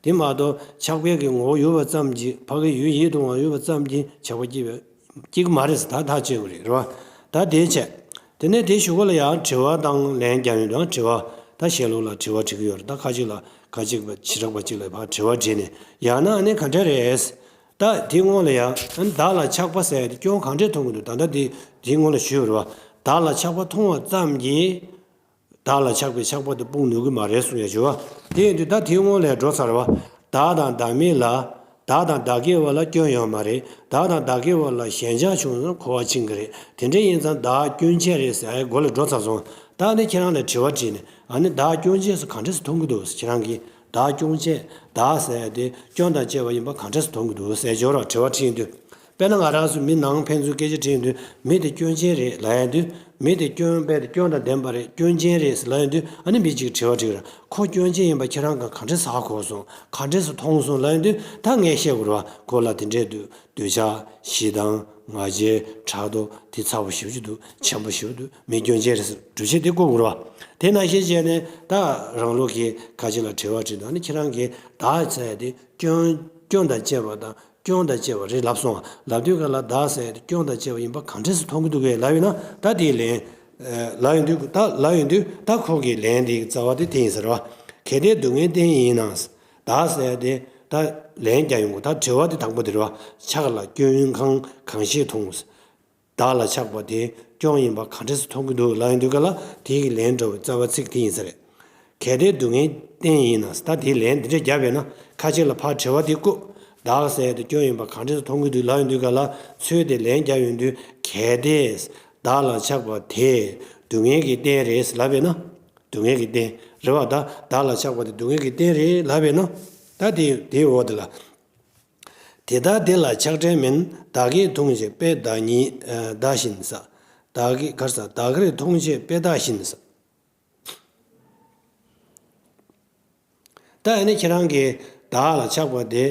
དེ་མ་གཏོགས་ཆགས་པའི་གི་ངོ་བོ་ཡོད་པ་ཙམ་གྱིས། ཕ་གི་ཡུལ་ཡིད་དུ་འོང་བ་ཡོད་པ་ཙམ་གྱིས་ཆགས་པ་སྐྱེ་བའི་སྐྱེ་གི་མ་རེད་ཟེར་ད་ཐག་བཅད་དགོས་རེད། རེད་བ། ད་དེ་བྱས། དེ་ནས་དེའི་གཞུག་གུ་ལ་ཡང་དྲི་བ་དང་ལན་རྒྱག་ཡོང་དུས་དྲི་བ། ད་ཞལ་ལུང་ལ་དྲི་བ་དྲི་གི་ཡོད་རེད། ད་ཁ་ཅིག་ལ་ཁ་ཅིག་པ་བྱེ་བྲག་པ་གཅིག་ལ་ཕར་དྲི་བ་དྲིས་ནས། ཡང་ན་ཨ་ནི་ག་འདྲ་རེད། ད་དེའི་སྔོན་ལ་ཡང་ཨ་ནི་བདག་ལ་ཆགས་པ་ཟེར་ཡ་དེ་སྐྱོན་གང་འདྲས་མཐོང་གི་འདུག་ད་ལྟ་དེ་དེའི་སྔོན་ལ་ཞུས་པ་རེད་བ། བདག་ལ་ཆགས་པ་མཐོང་བ་ཙམ་གྱིས། བདག་ལ་ཆགས་པའི་ཆགས་པ་དེ་སྤོང་ནུས་ཀྱི་མ་རེད་གསུང་ཡ་ཞུ་བ། དེ་ཡིན་དུས་ད་དེའི་སྔོན་ལ་འགྲོ་ཚར་བ། བདག་དང་བདག་མེད་ལ། བདག་དང་བདག་གི་བར་ལ་སྐྱོན་ཡོད་མ་རེད། བདག་དང་བདག་གི་བར་ལ་ཞེན་ཆགས་བྱུང་ན་འཁོར་བ་འཆིང་གི་རེད། དེ་འདྲ་ཡིན་ཙང་བདག་སྐྱོན་ཅན་རེད་ཟེར་ཡའི་སྒོ་ལ་འགྲོ་ཚར་སོང་། ད་ནི་ཁྱེད་རང་ལ་དྲི་བ་དྲིས་ནས། ཨ་ནི་བདག་སྐྱོན་ཅན་སུ་ག་འདྲ་སུ་མཐོང་གི་འདུག་ཁྱེད་རང་གིས་བདག་སྐྱོན་ཅན། བདག་ཟེར་ཡ་དེ་སྐྱོན་དང་བཅས་པ་ཡིན་པ་ག་འདྲ་སུ་མཐོང་གི་འདུག་ཟེར་འབྱོར་བ་དྲི་བ་དྲིས་ཡོང་དུས། དཔེར་ན་ང་རང་ཚོ་མི་ནང་ཕན་ཚུན་སྐད་ཆ་དྲིས་ཡོང་དུས། མི་དེ་སྐྱོན་ཅན་རེད་ལབ་ཡོང་དུས། མི་དེ་སྐྱོན་པས་དེ་སྐྱོན་དང་ལྡན་པ་རེད། སྐྱོན་ཅན་རེད་ལབ་ཡོང་དུས། ཨ་ནི་མི་གཅིག་དྲི་བ་དྲིས་ར། ཁོ་སྐྱོན་ཅན་ཡིན་པ་ཁྱེད་རང་གིས་ག་འདྲ་ཟ་གོ་སོང་། ག་འདྲ་སུ་མཐོང་སོང་ལབ་ཡོང་དུས། ད་ངས་བཤད་དགོས་ར་བ། ཁོ་ལ་དེ་འདྲས་འདུག་འདོད་ཆགས། ཞེ་སྡང་། ང་རྒྱལ། ཕྲག་དོག་དེ་ཚ་པོ་ཞེ་པོ་ཅིག་འདུག་ཆེན་པོ་ཞེ་པོ་འདུག་མི་སྐྱོན་ཅན་རེད་ཟེར་སྒྲུབ་བྱེད་དེ་བཀོད་དགོས་ར་བ། དེ་ནང་བཞིན་བྱས་ནས་ད་རང་ལུགས་ཀྱི་ཁ་ཅིག་ལ་དྲི་བ་དྲིས་འདུག་ཨ་ནི་ཁྱེད་རང་གིས་བདག་ཟེར་ཡ་དེ་སྐྱོན། སྐྱོན་དང་བཅས་པ་དང་། སྐྱོན་དང་བཅས་པ་རེད་ལབ་སོང་། ལབ་དུས་ག་ལ་བདག་ཟེར་ཡ་དེ་སྐྱོན་དང་བཅས་པ་ཡིན་པ་གང་འདྲས་སུ་མཐོང་གི་འདུག་གས་ལབ་ཡོད་ན། ད་དེའི་ལན། ལབ་ཡོང་དུས། ད་ལབ་ཡོང་དུས་ད་ཁོ་གི་ལན་དེའི་རྩ་བ་དེ་དེ་ཡིན་ཟེར་བ། གལ་ཏེ་སྡུག་བསྔལ་རྟེན་ཡིན་ན། བདག་ཟེར་ཡ་དེ་ད་ལན་རྒྱག་ཡོང་གི། ད་དྲི་བ་དེ་དང་པོ་དེ་རེད་བ། ཆགས་ལ་སྐྱོན་གང་གང་ཞིག་མཐོང་། བདག་ལ་ཆགས་པ་དེ་སྐྱོན་ཡིན་པ་གང་འདྲས་སུ་མཐོང་གི་འདུག་ལབ་ཡོང་དུས་ག་ལ་དེའི་ལན་འདྲ་བའི་རྩ་བ་ཚིག་དེ་ཡིན་ས་རེད། གལ་ཏེ་སྡུག་བསྔལ་རྟེན་ཡིན་ན། ད་དེའི་ལན་འདི་འདྲ་བརྒྱབ་ཡོད་ན། ཁ་ཅིག་ལ་ཕར་དྲི་བ་དེ་བཀོད། བདག་ཟེར་ཡ་དེ་སྐྱོན་ཡིན་པ་གང་འདྲས་སུ་མཐོང་གི་འདུག་ལབ་ཡོང་དུས་ག་ལ། ཚུལ་དེ་ལན་རྒྱག་ཡོང་དུས། གལ་ཏེ་བདག་ལ་ཆགས་པ་དེ་སྡུག་བསྔལ་གྱི་རྟེན་རེད་ལབ་ཡོད་ན། སྡུག་བསྔལ་གྱི་རྟེན་རེད་བ། ད་བདག་ལ་ཆགས་པ་དེ་སྡུག་བསྔལ་གྱི་རྟེན་རེད་ལབ་ཡོད་ན། ད་དེ་དེའི་འོག་དེ་ལ། དེ་ལྟར་དེ་ལ་ཆགས་བྲལ་མིན། བདག་གིས་མཐོང་བྱེད་དཔེ་བདག་ཉིད་བདག་བཞིན་ཟེར། བདག་གིས་ག་རེ་ཟེར། བདག་གིར་མཐོང་བྱེད་དཔེ་བདག་བཞིན་ཟེར། ད་ཨ་ནི་ཁྱེད་རང་གིས་བདག་ལ་ཆགས་པ་དེ་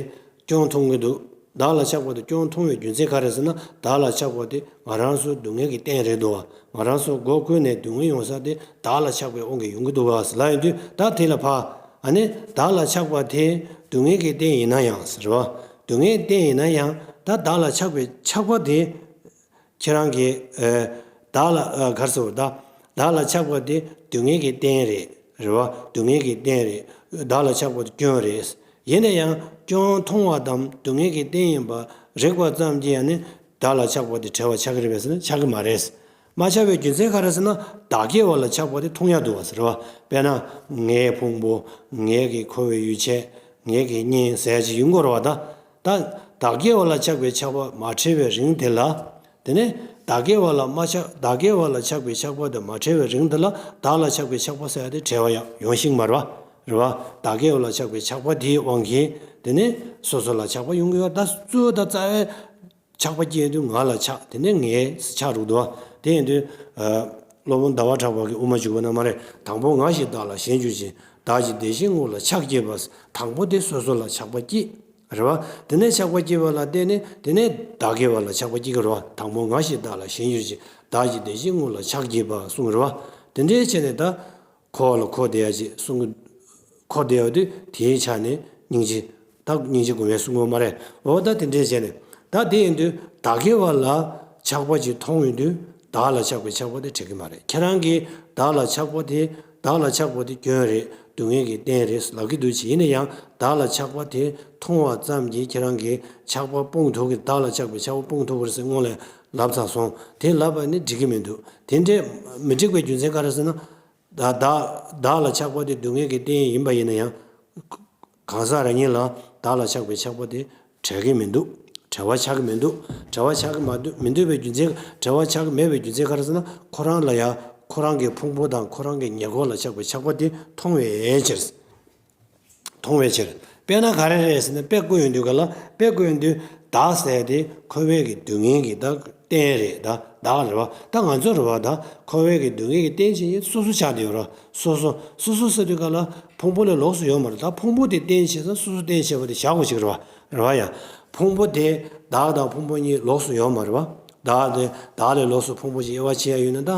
སྐྱོན་མཐོང་གི་འདུག་བདག་ལ་ཆགས་པ་དེ་སྐྱོན་མཐོང་བའི་རྒྱུ་མཚན་ག་རེ་ཟེར་ན། བདག་ལ་ཆགས་པ་དེ་ང་རང་ཚོའི་སྡུག་བསྔལ་གྱི་རྟེན་རེད་འདུག་བ། ང་རང་ཚོ་སྒོ་ཀུན་ནས་སྡུག་བསྔལ་ཡོང་ས་དེ་བདག་ལ་ཆགས་པའི་དབང་གིས་ཡོང་གི་འདུག་བ་ཟེར་ལབ་ཡོང་དུས། ད་དེ་ལ་ཕར། ཨ་ནི་བདག་ལ་ཆགས་པ་དེ་སྡུག་བསྔལ་གྱི་རྟེན་ཡིན་ན་ཡང་ཟེར་བ། སྡུག་བསྔལ་རྟེན་ཡིན་ན་ཡང་ད་བདག་ལ་ཆགས་པའི་ཆགས་པ་དེ། ཁྱེད་རང་གིས་ཨ་བདག་ལ་ཨ་ག་རེ་ཟེར་བ། བདག་བདག་ལ་ཆགས་པ་དེ་སྡུག་བསྔལ་གྱི་རྟེན་རེད། རེད་བ། སྡུག་བསྔལ་གྱི་རྟེན་རེད། བདག་ལ་ཆགས་པ་དེ་སྐྱོན་རེད། ཡིན་ན་ཡང་སྐྱོན་མཐོང་བ་དང་སྡུག་བསྔལ་གྱི་རྟེན་ཡིན་པ་རིག་པ་ཙམ་གྱིས་ཡང་ནི་བདག་ལ་ཆགས་པ་དེ་བྲལ་བ་ཆགས་ཀྱི་རེད་པས་ཟེར་ན་ཆགས་ཀྱི་མ་རེད། མ་ཆགས་པའི་རྒྱུ་མཚན་ག་རེ་ཟེར་ན། བདག་གི་བ་ལ་ཆགས་པ་དེ་མཐོང་ཡ་འདུག་བ་ཟེར་བ། དཔེར་ན་ངའི་ཕུང་པོ། ངའི་གི་འཁོར་བའི་ཡུལ་ཆད། ངའི་གི་གཉེན་ཟེར་ཅིག་ཡོང་གི་རེད་བ། ད་ད་བདག་གི་བ་ལ་ཆགས་པའི་ཆགས་པ་མ་བྲལ་བའི་རིང་དེ་ལ། དེ་ནས་བདག་གི་བ་ལ་མ་ཆགས། བདག་གི་བ་ལ་ཆགས་པའི་ཆགས་པ་དེ་མ་བྲལ་བའི་རིང་དེ་ལ་བདག་ལ་ཆགས་པའི་ཆགས་པ་ཟེར་ཡ་དེ་བྲལ་བ་ཡང་ཡོང་ཤིང་མ་རེད་བ། རེད་བ། བདག་གི་བ་ལ་ཆགས་པའི་ཆགས་པ་དེའི་དབང་གིས་དེ་ནས་སོ་སོ་ལ་ཆགས་པ་ཡོང་གི་ཡོད། ད་གཙོ་བོ་ད་རྩ་བའི་ཆགས་པ་སྐྱེ་དུས་ང་ལ་ཆགས། དེ་ནས་ངའི་ཆགས་རུག་འདུག་བ། དེ་ཡིན་དུས་ཨ་ སློབ་དཔོན་ཟླ་བ་གྲགས་པ་གིས་དབུ་མ་འཇུག་པ་ནང་མ་རེད། དང་པོ་ང་ཞེས་བདག་ལ་ཞེན་གྱུར་ཅིང་། བདག་གི་དེ་བཞིན་དངོས་ལ་ཆགས་བསྐྱེད་པ། དང་པོ་དེ་སོ་སོ་ལ་ཆགས་པ་བསྐྱེད། རེད་བ། དེ་ནས་ཆགས་པ་བསྐྱེད་པ་ལ་བརྟེན་ནས་དེ་ནས་བདག་གི་བ་ལ་ཆགས་པ་བསྐྱེད་ཀྱི་རེད་བ། དང་པོ་ང་ཞེས་བདག་ལ་ཞེན་གྱུར་ཅིང་། བདག་གི་དེ་བཞིན་དངོས་ལ་ཆགས་བསྐྱེད་པ་གསུངས་རེད་བ། དེ་འདྲའི་བྱས་ནས་ད། འཁོར་བ་ལ་འཁོར་བསྡད་ཡ་ཅིག་གསུང་གི། འཁོར་བསྡད་ཡ་དུས་དེའི་ཆ་ནས་སྙིང་རྗེ། ད་སྙིང་རྗེ་སྒོམ་ཡ་གསུང་གི་ཡོད་མ་རེད། འོ་ད་དེ་འདྲས་བྱས་ནས། ད་དེ་ཡིན་དུས་བདག་གི་བ་ལ་ཆགས་པ་ཅིག་མཐོང་ཡོང་དུས་བདག་ལ་ཆགས་པའི་ཆགས་པ་དེ་བྲལ་གི་མ་རེད། ཁྱེད་རང་གིས་བདག་ལ་ཆགས་པ་དེ། བདག་ལ་ཆགས་པ་དེ་སྐྱོན་རེད། སྡུག་བསྔལ་གྱི་རྟེན་རེད་ལབ་ཀྱི་འདུག་ཅིག་ཡིན་ན་ཡང་བདག་ལ་ཆགས་པ་དེ་མཐོང་བ་ཙམ་གྱིས་ཁྱེད་རང་གིས་ཆགས་པ་སྤོང་ཐུབ་ཀྱི། བདག་ལ་ཆགས་པའི་ཆགས་པ་སྤོང་ཐུབ་ཀྱི་རེད་ཟེར་སྔོན་ལ་ལབ་ཚར་སོང་། དེ་ལབ་པ་ནི་འགྲིག་གི་མི་འདུག་དེ་འདྲས་མི་འགྲིག་པའི་རྒྱུ་མཚན་ག་རེ་ཟེར་ན། བདག་བདག་བདག་ལ་ཆགས་པ་དེ་སྡུག་བསྔལ་གྱི་རྟེན་ཡིན་པ་ཡིན་ན་ཡང་། གང་ཟག་རང་ཉིད་ལ་བདག་ལ་ཆགས་པའི་ཆགས་པ་དེ་བྲལ་གྱི་མི་འདུག་བྲལ་བ་ཆགས་ཀྱི་མི་འདུག་བྲལ་བ་ཆགས་ཀྱི་མ་འདུག་མི་འདུག་པའི་རྒྱུ་མཚན། བྲལ་བ་ཆགས་ཀྱི་མེད་པའི་རྒྱུ་མཚན་ག་རེ་ཟེར་ན། ཁོ་རང་ལ་ཡང་ཁོ་རང་གི་ཕུང་པོ་དང་ཁོ་རང་གི་ཉེ་འཁོར་ལ་ཆགས་པའི་ཆགས་པ་དེ་མཐོང་བའི་ཕྱིར། མཐོང་བའི་ཕྱིར། དཔེར་ན་ག་རེ་རེད་ཟེར་ན། དཔེ་བཀོད་ཡོང་དུས་ག་ལ། དཔེ་བཀོད་ཡོང་དུས་བདག་ཟེར་དེ་འཁོར་བའི་གི་སྡུག་བསྔལ་གྱི་ད་རྟེན་རེད། ད་བདག་རེད་བ། ད་ང་ཚོ་རེད་བ། ད་འཁོར་བའི་གི་སྡུག་བསྔལ་གྱི་རྟེན་བྱེད་ཡིན་སོ་སོ་ཆགས་བསྡད་ཡོད་རེད། སོ་སོ་སོ་སོ་ཟེར་དུས་ག་ལ་ཕུང་པོ་ལས་ལོགས་སུ་ཡོད་མ་རེད། ད་ཕུང་པོ་དེ་རྟེན་བྱེད་ས་སོ་སོ་རྟེན་བྱེད་པ་དེ་བཞག་དགོས་ཞིག་རེད་བ། རེད་བ་ཡ། ཕུང་པོ་དེ་བདག་དང་ཕུང་པོ་གཉིས་ལོགས་སུ་ཡོད་མ་རེད་བ། བདག་དེ་བདག་ལས་ལོགས་སུ་ཕུང་པོ་ཞིག་དབྱེ་བ་ཕྱེ་ཡ་ཡོད་ན་ད་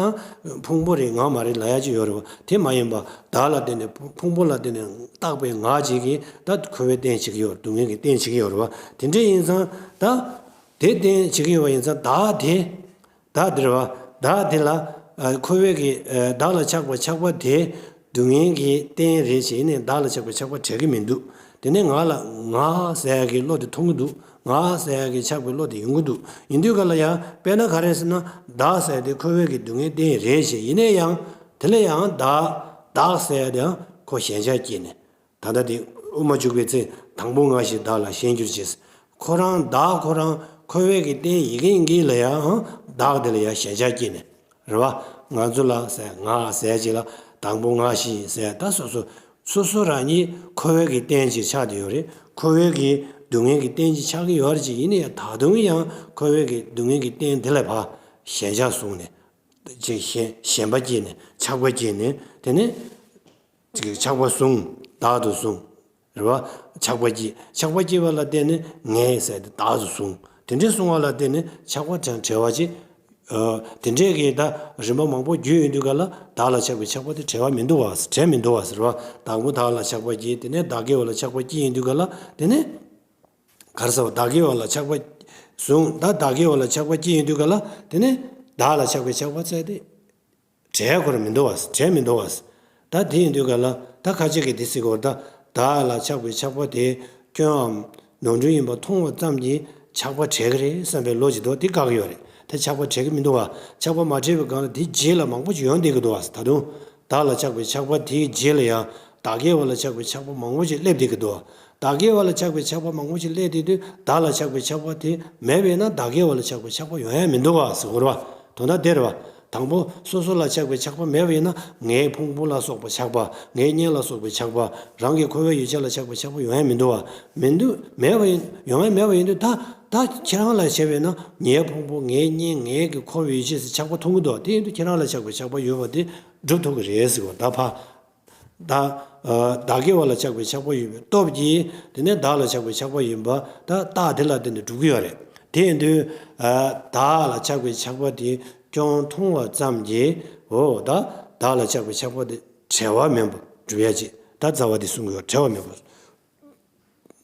ཕུང་པོ་རེད་ང་མ་རེད་ལབ་ཡ་ཅིག་ཡོད་རེད་བ། དེ་མ་ཡིན་པ་བདག་ལ་བརྟེན་ནས་ཕུང་པོ་ལ་བརྟེན་ནས་བཏགས་པའི་ང་ཅིག་གིས་ད་འཁོར་བའི་རྟེན་བྱེད་ཀྱི་ཡོད། སྡུག་བསྔལ་གྱི་རྟེན་བྱེད་ཀྱི་ཡོད་རེད་བ། དེ་འདྲ་ཡིན་ཙང་ད་དེ་རྟེན་བྱེད་ཀྱི་ཡོད་པ་ཡིན་ཙང་བདག་དེ། བདག་དེ་རེད་བ། བདག་དེ་ལ་ཨ་འཁོར་བའི་གི་ཨ་བདག་ལ་ཆགས་པ་ཆགས་པ་དེ་སྡུག་བསྔལ་གྱི་རྟེན་རེད་ཅེས་ནས་བདག་ལ་ཆགས་པའི་ཆགས་པ་བྲལ་གྱི་མི་འདུག་དེ་ནས་ང་ལ་ང་ཟེར་ཡ་གི་བློ་དེ་མཐོང་གི་འདུག་ང་ཟེར་ཡ་གི་ཆགས་པའི་བློ་དེ་ཡོང་གི་འདུག་ཡིན་དུས་ག་ལ་ཡང་དཔེར་ན་ག་རེ་ཟེར་ན། བདག་ཟེར་དེ་འཁོར་བའི་གི་སྡུག་བསྔལ་རྟེན་རེད་ཅེས། ཡིན་ན་ཡང་དེ་ལ་ཡང་བདག་བདག་ཟེར་ཡ་དེའང་ཁོ་ཞེན་ཆགས་སྐྱེས་ནས། ད་ལྟ་དེ་དབུ་མ་འཇུག་པའི་ཚེ་དང་པོ་ང་ཞེས་བདག་ལ་ཞེན་གྱུར་ཅིང་། ཁོ་རང་བདག་ཁོ་རང་འཁོར་བའི་གི་རྟེན་ཡིན་གྱི་ཡིན་གྱི་ལ་ཡང་བདག་དེ་ལ་ཡང་ཞེན་ཆགས་སྐྱེས་ནས། རེད་བ། ང་ཚོ་ལ་ཟེར་ང་ཟེར་ཅིག་ལ་དང་པོ་ང་ཞེས་ཟེར། ད་སོ་སོ་སོ་སོ་རང་ཉིད་འཁོར་བའི་གི་རྟེན་ཅིག་ཆགས་བསྡད་ཡོད་རེད། འཁོར་བའི་གི་སྡུག་བསྔལ་གི་རྟེན་ཅིག་ཆགས་ཀྱི་ཡོད་རེད་ཅིག་ཡིན་ན་ཡང་ད་དུང་ཡང་འཁོར་བའི་གི་སྡུག་བསྔལ་གི་རྟེན་དེ་ལ་ཕར་ཞེན་ཆགས་བཟུང་ནས། ཅིག་ཞེན་ཞེན་པ་སྐྱེས་ནས་ཆགས་པ་སྐྱེས་ནས་དེ་ནས། ཅིག་ཆགས་པ་བཟུང་། བདག་ཏུ་བཟུང་། རེད་བ། ཆགས་པ་སྐྱེས། ཆགས་པ་སྐྱེས་པ་ལ་བརྟེན་ནས་ངའི་ཟེར་ཏེ་བདག་ཏུ་བཟུང་། དེ་འདྲའི་བཟུང་བ་ལ་བརྟེན་ནས་ཆགས་པ་དང་བྲལ་བ་ཅིག་ཨ། དེ་འདྲའི་གི་ད་རིམ་པ་མང་པོ་བརྒྱུད་ཡོང་དུས་ག་ལ་བདག་ལ་ཆགས་པའི་ཆགས་པ་དེ་བྲལ་བ་མི་འདུག་བ། བྲལ་མི་འདུག་བ་ཟེར་བ། དང་པོ་བདག་ལ་ཆགས་པ་སྐྱེས། དེ་ནས་བདག་གི་བ་ལ་ཆགས་པ་སྐྱེས་ཡོང་དུས་ག་ལ་དེ་ནས། ག་རེ་ཟེར་བ། བདག་གི་བ་ལ་ཆགས་པ་བཟུང་། ད་བདག་གི་བ་ལ་ཆགས་པ་སྐྱེས་ཡོང་དུས་ག་ལ་དེ་ནས་བདག་ལ་ཆགས་པའི་ཆགས་པ་ཚད་དེ། བྲལ་དགོས་ར་མི་འདུག་བ། བྲལ་མི་འདུག་བ། ད་དེ་ཡིན་དུས་ག་ལ་ད་ཁ་ཅིག་གིས་དེ་ཟེར་གི་ཡོད་རེད། ད་བདག་ལ་ཆགས་པའི་ཆགས་པ་དེ་སྐྱོན་འམ་ནོར་འཁྲུལ་ཡིན་པ་མཐོང་བ་ཙམ་གྱིས་ཆགས་པ་བྲལ་གི་རེད་བསམ་པའི་བློ་ཅིག་འདུག་དེ་བཀག་གི་ཡོད་རེད། ད་ཆགས་པ་བྲལ་གི་མི་འདུག་བ། ཆགས་པ་མ་བྲལ་བའི་སྒང་ལ་དེའི་རྗེས་ལ་མང་པོ་ཅིག་ཡོང་བསྡད་ཀྱི་འདུག་བ། ད་དུང་བདག་ལ་ཆགས་པའི་ཆགས་པ་དེའི་རྗེས་ལ་ཡང་བདག་གི་བ་ལ་ཆགས་པའི་ཆགས་པ་མང་པོ་ཅིག་སླེབས་བསྡད་ཀྱི་འདུག་བ། བདག་གི་བ་ལ་ཆགས་པའི་ཆགས་པ་མང་པོ་ཞིག་སླེབས་དེ་དུས་བདག་ལ་ཆགས་པའི་ཆགས་པ་དེ་མེད་པས་ན་བདག་གི་བ་ལ་ཆགས་པའི་ཆགས་པ་ཡོང་ཡ་མི་འདུག་ག་ཟེར་གོ་ར་བ། དོན་དག་དེ་རེད་བ། དང་པོ་སོ་སོ་ལ་ཆགས་པའི་ཆགས་པ་མེད་པ་ཡིན་ན་ངའི་ཕུང་པོ་ལ་སོགས་པའི་ཆགས་པ། ངའི་གཉེན་ལ་སོགས་པའི་ཆགས་པ། རང་གི་འཁོར་བའི་ཡུལ་ཅན་ལ་ཆགས་པའི་ཆགས་པ་ཡོང་ཡ་མི་འདུག་བ། མི་འདུག་མེད་པ་ཡིན། ཡོང་ཡ་མེད་པ་ཡིན་དུས་ད་ད་ཁྱེད་རང་ལ་བྱས་པས་ན་ངའི་ཕུང་པོ། ངའི་གཉེན། ངའི་གི་འཁོར་བའི་ཡུལ་ཅན་ཟེར་ཆགས་པ་མཐོང་གི་འདུག་དེ་ཡིན་དུས་ཁྱེད་རང་ལ་ཆགས་པའི་ཆགས་པ་ཡོད་པ་དེ་སྒྲུབ་ཐུབ་ཀྱི་རེད་ཟེར་གོ་ད་ཕ། ད། ཨ། བདག་གི་བ་ལ་ཆགས་པའི་ཆགས་པ་ཡོད་པའི་སྟོབས་ཀྱིས་དེ་ནས་བདག་ལ་ཆགས་པའི་ཆགས་པ་ཡིན་པ་ད་རྟགས་དེ་ལ་བརྟེན་ནས་གྲུབ་ཀྱི་ཡོད་རེད། དེ་ཡིན་དུས། ཨ། བདག་ལ་ཆགས་པའི་ཆགས་པ་དེ་སྐྱོན་མཐོང་བ་ཙམ་གྱིས། འོ་ད་བདག་ལ་ཆགས་པའི་ཆགས་པ་དེ་བྲལ་བ་མིན་པ་སྒྲུབ་ཡ་ཅིག་ད་རྩ་བ་དེ་གསུང་གི་ཡོད། བྲལ་བ་མིན་པ།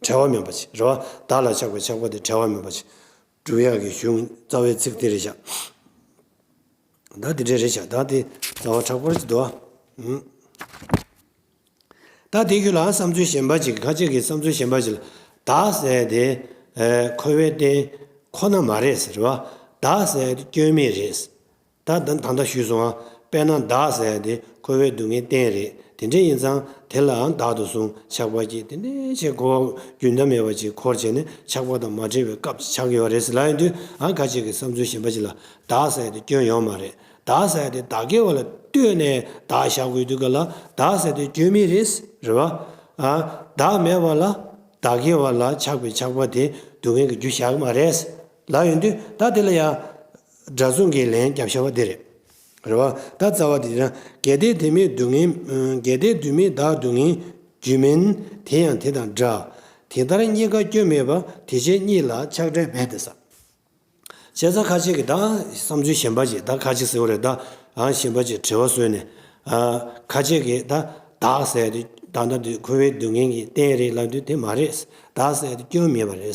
བྲལ་བ་མིན་པ་ཅིག་རེད་བ། བདག་ལ་ཆགས་པའི་ཆགས་པ་དེ་བྲལ་བ་མིན་པ་ཅིག་སྒྲུབ་ཡ་གི་གཞུང་རྩ་བའི་ཚིག་དེ་རེད་བཞག་ད་དེ་འདྲ་རེད་བཞག་ད་དེ་རྩ་བ་དྲག་པོ་རེད་འདུག་ཨ། ད་དེ་ཁུལ་ལ་བསམ་ཚུལ་གཞན་པ་ཅིག་ཁ་ཅིག་གིས་བསམ་ཚུལ་གཞན་པ་ཅིག་ལ། བདག་ཟེར་དེ། ཨེ། འཁོར་བའི་རྟེན་ཁོ་ན་མ་རེད་ཟེར་བ། བདག་ཟེར་དེ་སྐྱོན་མེད་རེད། ད་ད་ད་ལྟ་ཞུས་སོང་ཨ། དཔེར་ན་བདག་ཟེར་དེ་འཁོར་བའི་སྡུག་བསྔལ་རྟེན་རེད། དེ་འདྲ་ཡིན་ཙང་དེ་ལའང་བདག་ཏུ་བཟུང་ཆགས་པ་སྐྱེས། དེ་འདྲ་བྱས་འཁོར་བ་རྒྱུན་ལྡན་མེད་པ་ཅིག་འཁོར་བྱས་ནས་ཆགས་པ་དང་མ་བྲལ་བའི་སྐབས་ཅིག་ཆགས་ཀྱི་ཡོད་རེད་ཟེར་ལབ་ཡོང་དུས་ཨ། ཁ་ཅིག་གིས་བསམ་ཚུལ་གཞན་པ་ཅིག་ལ། བདག་ཟེར་དེ་སྐྱོན་ཡོད་མ་རེད། བདག་ཟེར་དེ་བདག་གི་བ་ལ་ལྟོས་ནས་བདག་བཞག་དགོས་དུས་ག་ལ་བདག་ཟེར་དེ་སྐྱོན་མེད་རེད། རེད་བ། ཨ། བདག་མེད་པ་ལ་བདག་གི་བ་ལ་ཆགས་པའི་ཆགས་པ་དེ་སྡུག་བསྔལ་གྱི་རྒྱུ་བཞག་གི་མ་རེད། ལབ་ཡོང་དུས་ད་དེ་ལ་ཡང་། སྒྲ་མཚུངས་ཀྱི་ལན་རྒྱབ་བྱ་བ་འདི་རེད། རེད་བ། ད་རྩ་བ་དེ་ཡིན་ན། གལ་ཏེ་དེ་མེད་སྡུག་བསྔལ། གལ་ཏེ་དུས་མེད་བདག་སྡུག་བསྔལ་རྒྱུ་མིན། དེ་ཡང་དེ་དང་འདྲ། དེ་ལྟར་རྙེད་དཀའ་སྐྱོན་མེད་པ། དེ་ཕྱིར་གཉིས་ལ་ཆགས་བྲལ་མེད་དེ་ཟེར། བྱས་ཙང་ཁ་ཅིག་གིས་ད་བསམ་ཚུལ་གཞན་པ་ཅིག་ད་ཁ་ཅིག་ཟེར་བ་རེད། ད་ཨ་གཞན་པ་ཅིག་དྲི་བ་བཟོས་ནས། ཨ་ཁ་ཅིག་གིས་ད་བདག་ཟེར་དེ་ད་ལྟ་དུས་འཁོར་བའི་སྡུག་བསྔལ་གྱི་རྟེན་རེད་ལབ་དུས་དེ་མ་རེད། བདག་ཟེར་དེ་སྐྱོན་མེད་པ་རེད།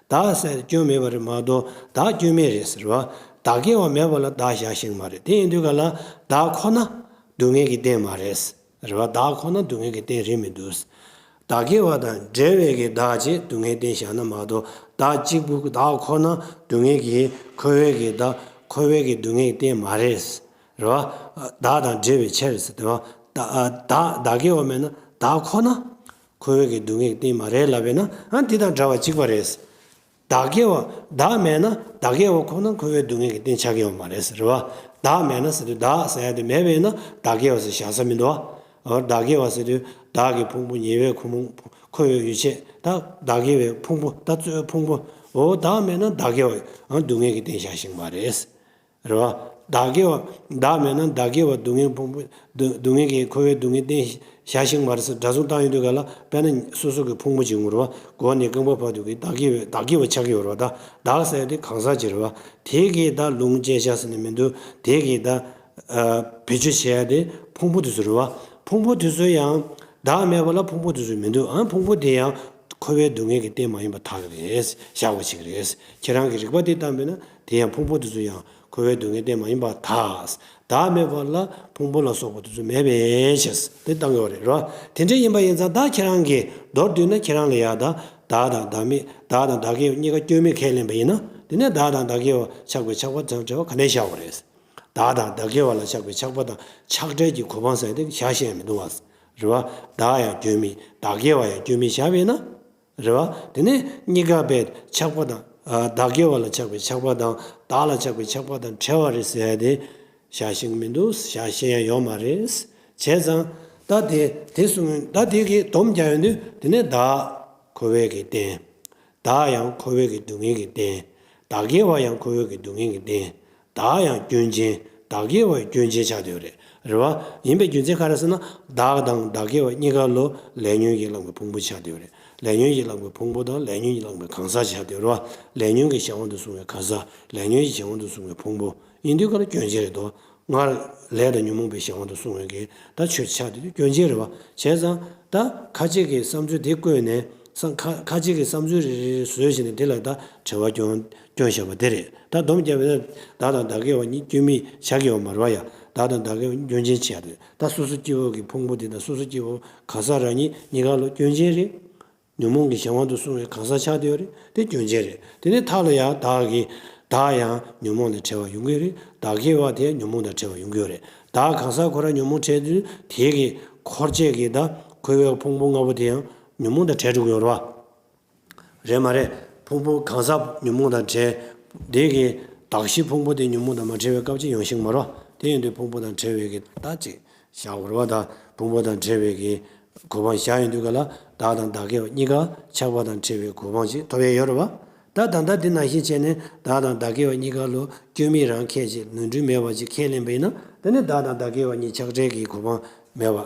བདག་ཟེར་དེ་སྐྱོན་མེད་པ་རེད་མ་གཏོགས་བདག་སྐྱོན་མེད་རེད་ཟེར་བ། བདག་སྐྱེ་བ་མེད་པ་ལ་བདག་བཞག་ཤེས་མ་རེད། དེ་ཡིན་དུས་ག་ལ་བདག་ཁོ་ན་སྡུག་བསྔལ་གྱི་རྟེན་མ་རེད། རེད་བ། བདག་ཁོ་ན་སྡུག་བསྔལ་གྱི་རྟེན་རེད་མི་འདུག། བདག་སྐྱེ་བ་དང་བྲལ་བའི་གི་བདག་ཅེས་སྡུག་བསྔལ་རྟེན་བཞག་ན་མ་གཏོགས་བདག་གཅིག་པུ་བདག་ཁོ་ན་སྡུག་བསྔལ་གྱི་འཁོར་བའི་གི་བདག་འཁོར་བའི་གི་སྡུག་བསྔལ་གྱི་རྟེན་མ་རེད། རེད་བ། བདག་དང་བྲལ་བའི་ཕྱིར་ཟེར་དེ་བ། བདག་བདག་བདག་སྐྱེ་བ་མེད་ན་བདག་ཁོ་ན་འཁོར་བའི་གི་སྡུག་བསྔལ་གྱི་རྟེན་མ་རེད་ལབ་པས་ན། ཨ་འདི་དང་འདྲ་བ་གཅིག་པ་རེད། བདག་སྐྱེ་བ་བདག་མེད་ན་བདག་སྐྱེ་བ་ཁོ་ན་འཁོར་བའི་སྡུག་བསྔལ་གྱི་རྟེན་ཆགས་ཀྱི་ཡོད་མ་རེད་ཟེར་བ། བདག་མེད་ན་ཟེར་དུས་བདག་ཟེར་ཡ་དེ་མེད་པས་ན་བདག་སྐྱེ་བ་ཟེར་བཞག་ས་མི་འདུག་བ། འོ་བདག་སྐྱེ་བ་ཟེར་དུས་བདག་གི་ཕུང་པོ་ཉེ་བའི་ཁོ་མོ་འཁོར་བའི་ཡུལ་ཆེད་ད་བདག་སྐྱེ་བའི་ཕུང་པོ་ད་གཙོའི་ཕུང་པོ། འོ་བདག་མེད་ན་བདག་སྐྱེ་བ་ཨང་སྡུག་བསྔལ་གྱི་རྟེན་བཞག་ཤེས་མ་རེད། རེད་བ། བདག་སྐྱེ་བ་བདག་མེད་ན་བདག་སྐྱེ་བ་སྡུག་བསྔལ་ཕུང་པོ་སྡུག་སྡུག་བསྔལ་གྱི་འཁོར་བའི་སྡུག་བསྔལ་རྟེན་བཞག་ཤིང་མ་རེད་ཟེར་སྒྲ་མཚུངས་བཏང་ཡོང་དུས་ག་ལ་དཔེར་ན་སོ་སོ་གི་ཕུང་པོ་གཅིག་ངོ་རེད་བ། མགོ་ནས་རྐང་པ་བར་དུ་གི་བདག་སྐྱེ་བའི་བདག་སྐྱེ་བ་ཆགས་ཀྱི་ཡོད་རེད་བ། ད་བདག་ཟེར་དེ་གང་ཟག་ཅིག་རེད་བ། དེ་གིས་ད་ལུང་བཅད་བྱ་ཟེར་ནས་མི་འདུག་དེ་གིས་ད་བེད་སྤྱོད་བྱེད་ཡ་དེ་ཕུང་པོ་དེ་ཚོ་རེད་བ། ཕུང་པོ་དེ་ཚོ་ཡང་བདག་མེད་པ་ལ་ཕུང་པོ་དེ་ཚོ་མི་འདུག་ཨང་ཕུང་པོ་དེ་ཡང་འཁོར་བའི་སྡུག་བསྔལ་གྱི་རྟེན་མ་ཡིན་པ་ཐག་རེད། བཞག་པ་ཞིག་རེད། ཁྱེད་རང་གི་རིགས་པ་དེ་བཏང་བས་ན་དེ་ཡང་ཕུང་པོ་དེ་ཚོ་ཡང་འཁོར་བའི་སྡུག་བསྔལ་རྟེན་མ་ཡིན་པར་ཐལ། བདག་མེད་པ་ལ་ཕུང་པོ་ལ་སོགས་པ་དེ་ཚོ་མེད་པའི་ཕྱིར་དེ་བཏང་གི་ཡོད་རེད་རོ། དེ་འདྲ་ཡིན་པ་ཡིན་ཙང་ད་ཁྱེད་རང་གིས་མདོར་བསྡུས་ན་ཁྱེད་རང་ལ་ཡང་ད་བདག་དང་བདག་མེད་བདག་དང་བདག་སྐྱེ་བ་གཉིས་ཀ་སྐྱོན་མེད་ཁས་ལེན་པ་ཡིན་ན་དེ་ནས་བདག་དང་བདག་སྐྱེ་བ་ཆགས་པའི་ཆགས་པ་དང་བྲལ་བ་ག་ནས་བཞག་པ་རེད། བདག་དང་བདག་སྐྱེ་བ་ལ་ཆགས་པའི་ཆགས་པ་དང་ཆགས་བྲལ་གྱི་གོ་འཕང་ཟེར་དེ་བཞག་ཤེས་ཡང་མི་འདུག་བ། རེད་བ། བདག་ཡང་སྐྱོན་མེད་བདག་སྐྱེ་བ་ཡང་སྐྱོན་མེད་བཞག་པས་ན། རེད་བ། དེ་ནས་གཉིས་ཀ་པའི་ཆགས་པ་དང་། ཨ། བདག་སྐྱེ་བ་ལ་ཆགས་པའི་ཆགས་པ་དང་བདག་ལ་ཆགས་པའི་ཆགས་པ་དང་བྲལ་བ་རེད་ཟེར་ཡ་དེ་བཞག་ཤེས་མི་འདུག་བཞག་ཤེས་ཡང་ཡོད་མ་རེད། བྱས་ཙང་ད་དེ་དེ་གསུང་ད་དེ་གི་སྡོམ་རྒྱག་ཡོང་དུས་དེ་ནས་བདག་འཁོར་བའི་གི་རྟེན། བདག་ཡང་འཁོར་བའི་གི་སྡུག་བསྔལ་གྱི་རྟེན། བདག་སྐྱེ་བ་ཡང་འཁོར་བའི་གི་སྡུག་བསྔལ་གྱི་རྟེན། བདག་ཡང་སྐྱོན་ཅན། བདག་སྐྱེ་བ་ཡང་སྐྱོན་ཅན་ཆགས་བསྡད་ཡོད་རེད། རེད་བ། ཡིན་པའི་རྒྱུ་མཚན་ག་རེ་ཟེར་ན། བདག་དང་བདག་སྐྱེ་བ་གཉིས་ཀ་ལོ་ལས་ཉོན་གྱིས་བསླངས་པའི་ཕུང་པོ་ཆགས་བསྡད་ཡོད་རེད། ལས་ཉོན་གྱིས་བསླངས་པའི་ཕུང་པོ་དང་ལས་ཉོན་གྱིས་བསླངས་པའི་གང་ཟག་ཆགས་བསྡད་ཡོད་རེད་བ། ལས་ཉོན་གྱི་གཞན་དབང་དུ་སོང་བའི་གང་ཟག་ལས་ཉོན་གྱི་གཞན་དབང་དུ་སོང་བའི་ཕུང་པོ། ཡིན་དུས་ག་ལ་སྐྱོན་ཅན་རེད་དོ། སྔར་ལས་དང་ཉོན་མོངས་པའི་གཞན་དབང་དུ་སོང་བའི་གི་ད་ཆོས་ཆགས་དུས་སྐྱོན་ཅན་རེད་བ། བྱས་ཙང་ད་ཁ་ཅིག་གི་བསམ་ཚུལ་དེ་བཀོད་ནས་བསམ་ཁ་ཁ་ཅིག་གི་བསམ་ཚུལ་རེ་རེ་རེ་བཟོས་བྱས་ནས་དེ་ལ་ད་དྲི་བ་སྐྱོན་སྐྱོན་བཞག་པ་དེ་རེད། ད་སྡོམ་བརྒྱབ་པ་ན་བདག་དང་བདག་སྐྱེ་བ་གཉིས་སྐྱོན་མེད་བཞག་གི་ཡོད་མ་རེད་བ་ཡ། བདག་དང་བདག་སྐྱེ་བ་སྐྱོན་ཅན་ཆགས་རེད། ད་སོ་སོ་སྐྱེ་བོ་གི་ཕུང་པོ་དེ་དང་སོ་སོ་སྐྱེ་བོ་གང་ཟག་རང་ཉིད་གཉིས་ཀ་ལོ་སྐྱོན་ཅན་རེད། ཉོན་མོངས་ཀྱི་གཞན་དབང་དུ་སོང་བའི་གང་ཟག་ཆགས་བསྡད་ཡོད་རེད། དེ་སྐྱོན་ཅན་རེད། དེ་ནས་མཐའ་ལ་ཡང་བདག་གི་བདག་ཡང་ཉོན་མོངས་དང་བྲལ་བ་ཡོང་གི་ཡོད་རེད། བདག་སྐྱེ་བ་དེ་ཉོན་མོངས་དང་བྲལ་བ་ཡོང་གི་ཡོད་རེད། བདག་གང་ཟག་ཁོ་རང་ཉོན་མོངས་བྲལ་དུས་དེ་གི་འཁོར་བཅས་ཀྱི་ད་འཁོར་བའི་ཕུང་པོ་ལྔ་པོ་དེ་ཡང་ཉོན་མོངས་དང་བྲལ་འགྲོ་གི་ཡོད་རེད་བ། རེད་མ་རེད། ཕུང་པོ་གང་ཟག་ཉོན་མོངས་དང་བྲལ། དེ་གི་གདགས་གཞི་ཕུང་པོ་དེ་ཉོན་མོངས་དང་མ་བྲལ་བའི་སྐབས་ཅིག་ཡོང་ཤེས་མ་རེད་བ། དེ་ཡིན་དུས་ཕུང་པོ་དང་བྲལ་བའི་གི་ད་ཅིག་བཞག་དགོས་རེད་བ། ད་ཕུང་པོ་དང་བྲལ་བའི་གི་གོ་འཕང་བཞག་ཡོང་དུས་ག་ལ་བདག་དང་བདག་སྐྱེ་བ་གཉིས་ཀ་ཆགས་པ་དང་བྲལ་བའི་གོ་འཕང་ཅིག་ཐོབ་ཡས་ཡོད་རེད་བ། ད་ད་ལྟ་འདི་ནང་བཞིན་བྱས་ནས་བདག་དང་བདག་སྐྱེ་བ་གཉིས་ཀ་ལོ་སྐྱོན་མེད་རང་ཁས་ཅིག་ནོར་འཁྲུལ་མེད་པ་ཅིག་ཁས་ལེན་པ་ཡིན་ན་དེ་ནི་བདག་དང་བདག་སྐྱེ་བ་གཉིས་ཆགས་བྲལ་གྱི་གོ་འཕང་མེད་པ།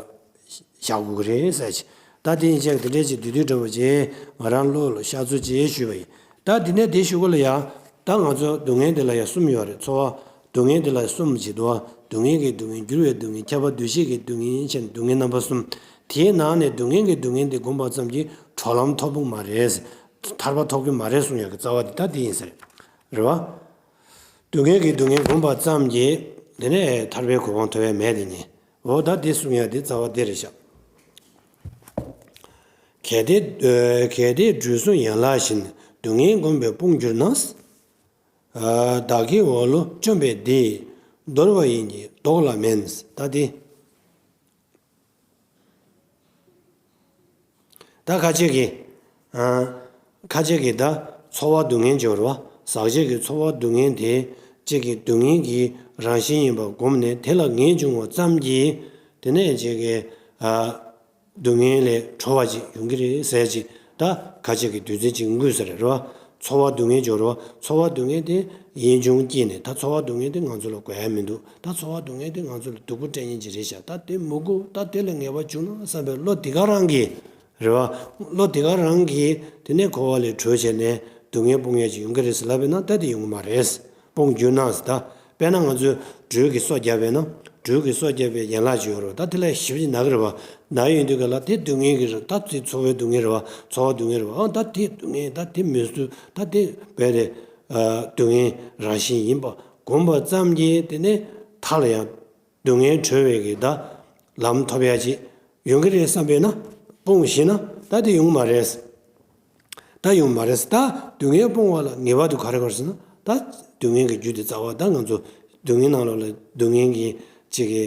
བཞག་དགོས་ཀྱི་རེད་ཟེར་གྱི། ད་དེ་ཡིན་ཙང་དེ་འདྲའི་ཅིག་བསྡུས་བསྡུས་འདྲ་བོ་ཅིག་ང་རང་བློ་ལ་ཤར་ཚུལ་ཅིག་ཞུས་པ་ཡིན། ད་འདི་ནས་དེ་ཞུ་གི་ལ་ཡ། ད་ང་ཚོ་སྡུག་བསྔལ་འདི་ལ་ཡ་གསུམ་ཡོད་རེད། ཚོར་བ། སྡུག་བསྔལ་འདི་ལ་གསུམ་ཅིག་འདུག་བ། སྡུག་བསྔལ་གྱི་སྡུག་བསྔལ། འགྱུར་བའི་སྡུག་བསྔལ། ཁྱབ་པ་འདུ་ཤེས་ཀྱི་སྡུག་བསྔལ་བྱས་ནས་སྡུག་བསྔལ་རྣམ་པ་གསུམ། དེའི་ནང་ནས་སྡུག་བསྔལ་གྱི་སྡུག་བསྔལ་འདི་བསྒོམས་པ་ཙམ་གྱིས་གྲོལ་ལམ་ཐོབ་ཀྱི་མ་རེད། ཐར་པ་ཐོབ་ཀྱི་མ་རེད་གསུང་ཡག་གི་རྩ་བ་འདི་ད་འདི་ཡིན་ཟེར། རེད་བ། སྡུག་བསྔལ་གྱི་སྡུག་བསྔལ་བསྒོམས་པ་ཙམ་གྱིས་དེ་ནས་ཐར་པའི་གོ་འཕང་ཐོབ་ཡ་མེད་དེ་ནི། འོ་ད་འདི་གསུང་ཡ་འདི་རྩ་བ་འདི་རེད་ཤག། གལ་ཏེ་གལ་ཏེ་འགྲོས་བཟུང་ཡན་ལག་བཞིན། སྡུག་བསྔལ་བསྒོམས་པས་སྤོང་གྱུར་ན། བདག་གི་འོག་ལུ་བཅོམ་པས་འདི། འདོར་བ་ཡིན་གྱི་བཟློག་ལ་མེད། ད་འདི། ད་ཁ་ཅིག་གིས། ཨ། ཁ་ཅིག་གིས་ད་ཚོར་བ་སྡུག་བསྔལ་སྦྱོར་བ། ཟག་བཅས་ཀྱི་ཚོར་བ་སྡུག་བསྔལ་དེ་གཅིག་གི་སྡུག་བསྔལ་གྱི་རང་བཞིན་ཡིན་པར་བསྒོམས་ནས་དེ་ལ་ངེས་བྱུང་བ་ཙམ་གྱིས་དེ་ནས་གཅིག་གི། ཨ། སྡུག་བསྔལ་ལས་གྲོལ་བ་ཅིག་ཡོང་གི་རེད་ཟེར་ཅིག་ད་ཁ་ཅིག་གིས་འདོད་ཚུལ་ཅིག་འགོད་ས་རེད་རོ། ཚོར་བ་སྡུག་བསྔལ་འབྱོར་བ། ཚོར་བ་སྡུག་བསྔལ་དེ་ཡིད་འབྱུང་སྐྱེས་ནས། ད་ཚོར་བ་སྡུག་བསྔལ་དེ་ང་ཚོ་ལ་དགོས་ཡ་མི་འདུག་ད་ཚོར་བ་སྡུག་བསྔལ་དེ་ང་ཚོ་ལ་སྡུག་པོ་སྤྲད་མཁན་ཅིག་རེད་ཤག་ད་དེ་མི་དགོས། ད་དེ་ལ་ངེས་པར་འབྱུང་ན་བསམ་པའི་བློ་དེ་ག་རང་གིས། རེད་བ། བློ་དེ་ག་རང་གིས་དེ་ནས་འཁོར་བ་ལས་གྲོལ་བྱས་ནས་སྡུག་བསྔལ་སྤོང་ཡ་ཅིག་ཡོང་གི་རེད་ཟེར་ལབ་པས་ན། ད་དེ་ཡོང་གི་མ་རེད། སྤོང་འགྱུར་ན་ཟེར། ད་དཔེར་ན་ང་ཚོས་སྦྲུལ་གྱི་སོ་བརྒྱབ་པས་ན། སྦྲུལ་གྱི་སོ་བརྒྱབ་པའི་ཡན་ལག་ཅིག་ཡོད་རེད་བ། ད་དེ་ལ་ཞིབ་ཅིག་ན་གི་རེད་བ། ན་ཡོང་དུས་ག་ལ་དེ་སྡུག་བསྔལ་གྱི་རེད། ད་དེ་ཚོར་བའི་སྡུག་བསྔལ་རེད་བ། ཚོར་བ་སྡུག་བསྔལ་རེད་བ། ཨང་། ད་དེ་སྡུག་བསྔལ། ད་དེ་མི་བཟོད། ད་དེ་བས་དེ་སྡུག་བསྔལ་རང་བཞིན་ཡིན་པ་སྒོམ་པ་ཙམ་གྱིས་དེ་ནས་མཐའ་ལ་ཡང་སྡུག་བསྔལ་གྲོལ་བའི་གི་ད་ལམ་ཐོབ་ཡ་ཅིག་ཡོང་གི་རེད་བསམ་པས་ན། སྤོང་ཞེ་ན་ད་དེ་ཡོང་མ་རེད། ད་ཡོང་མ་རེད། ད་སྡུག་བསྔལ་སྤོང་བ་ལ་ངེས་པར་དུ་ག་རེ་དགོས་ཟེར་ན། ད་སྡུག་བསྔལ་གྱི་རྒྱུ་དེ་རྩ་བ། ད་ང་ཚོ་སྡུག་བསྔལ་ནང་ལོགས་ལ་སྡུག་བསྔལ་གྱི་ཅིག་གི་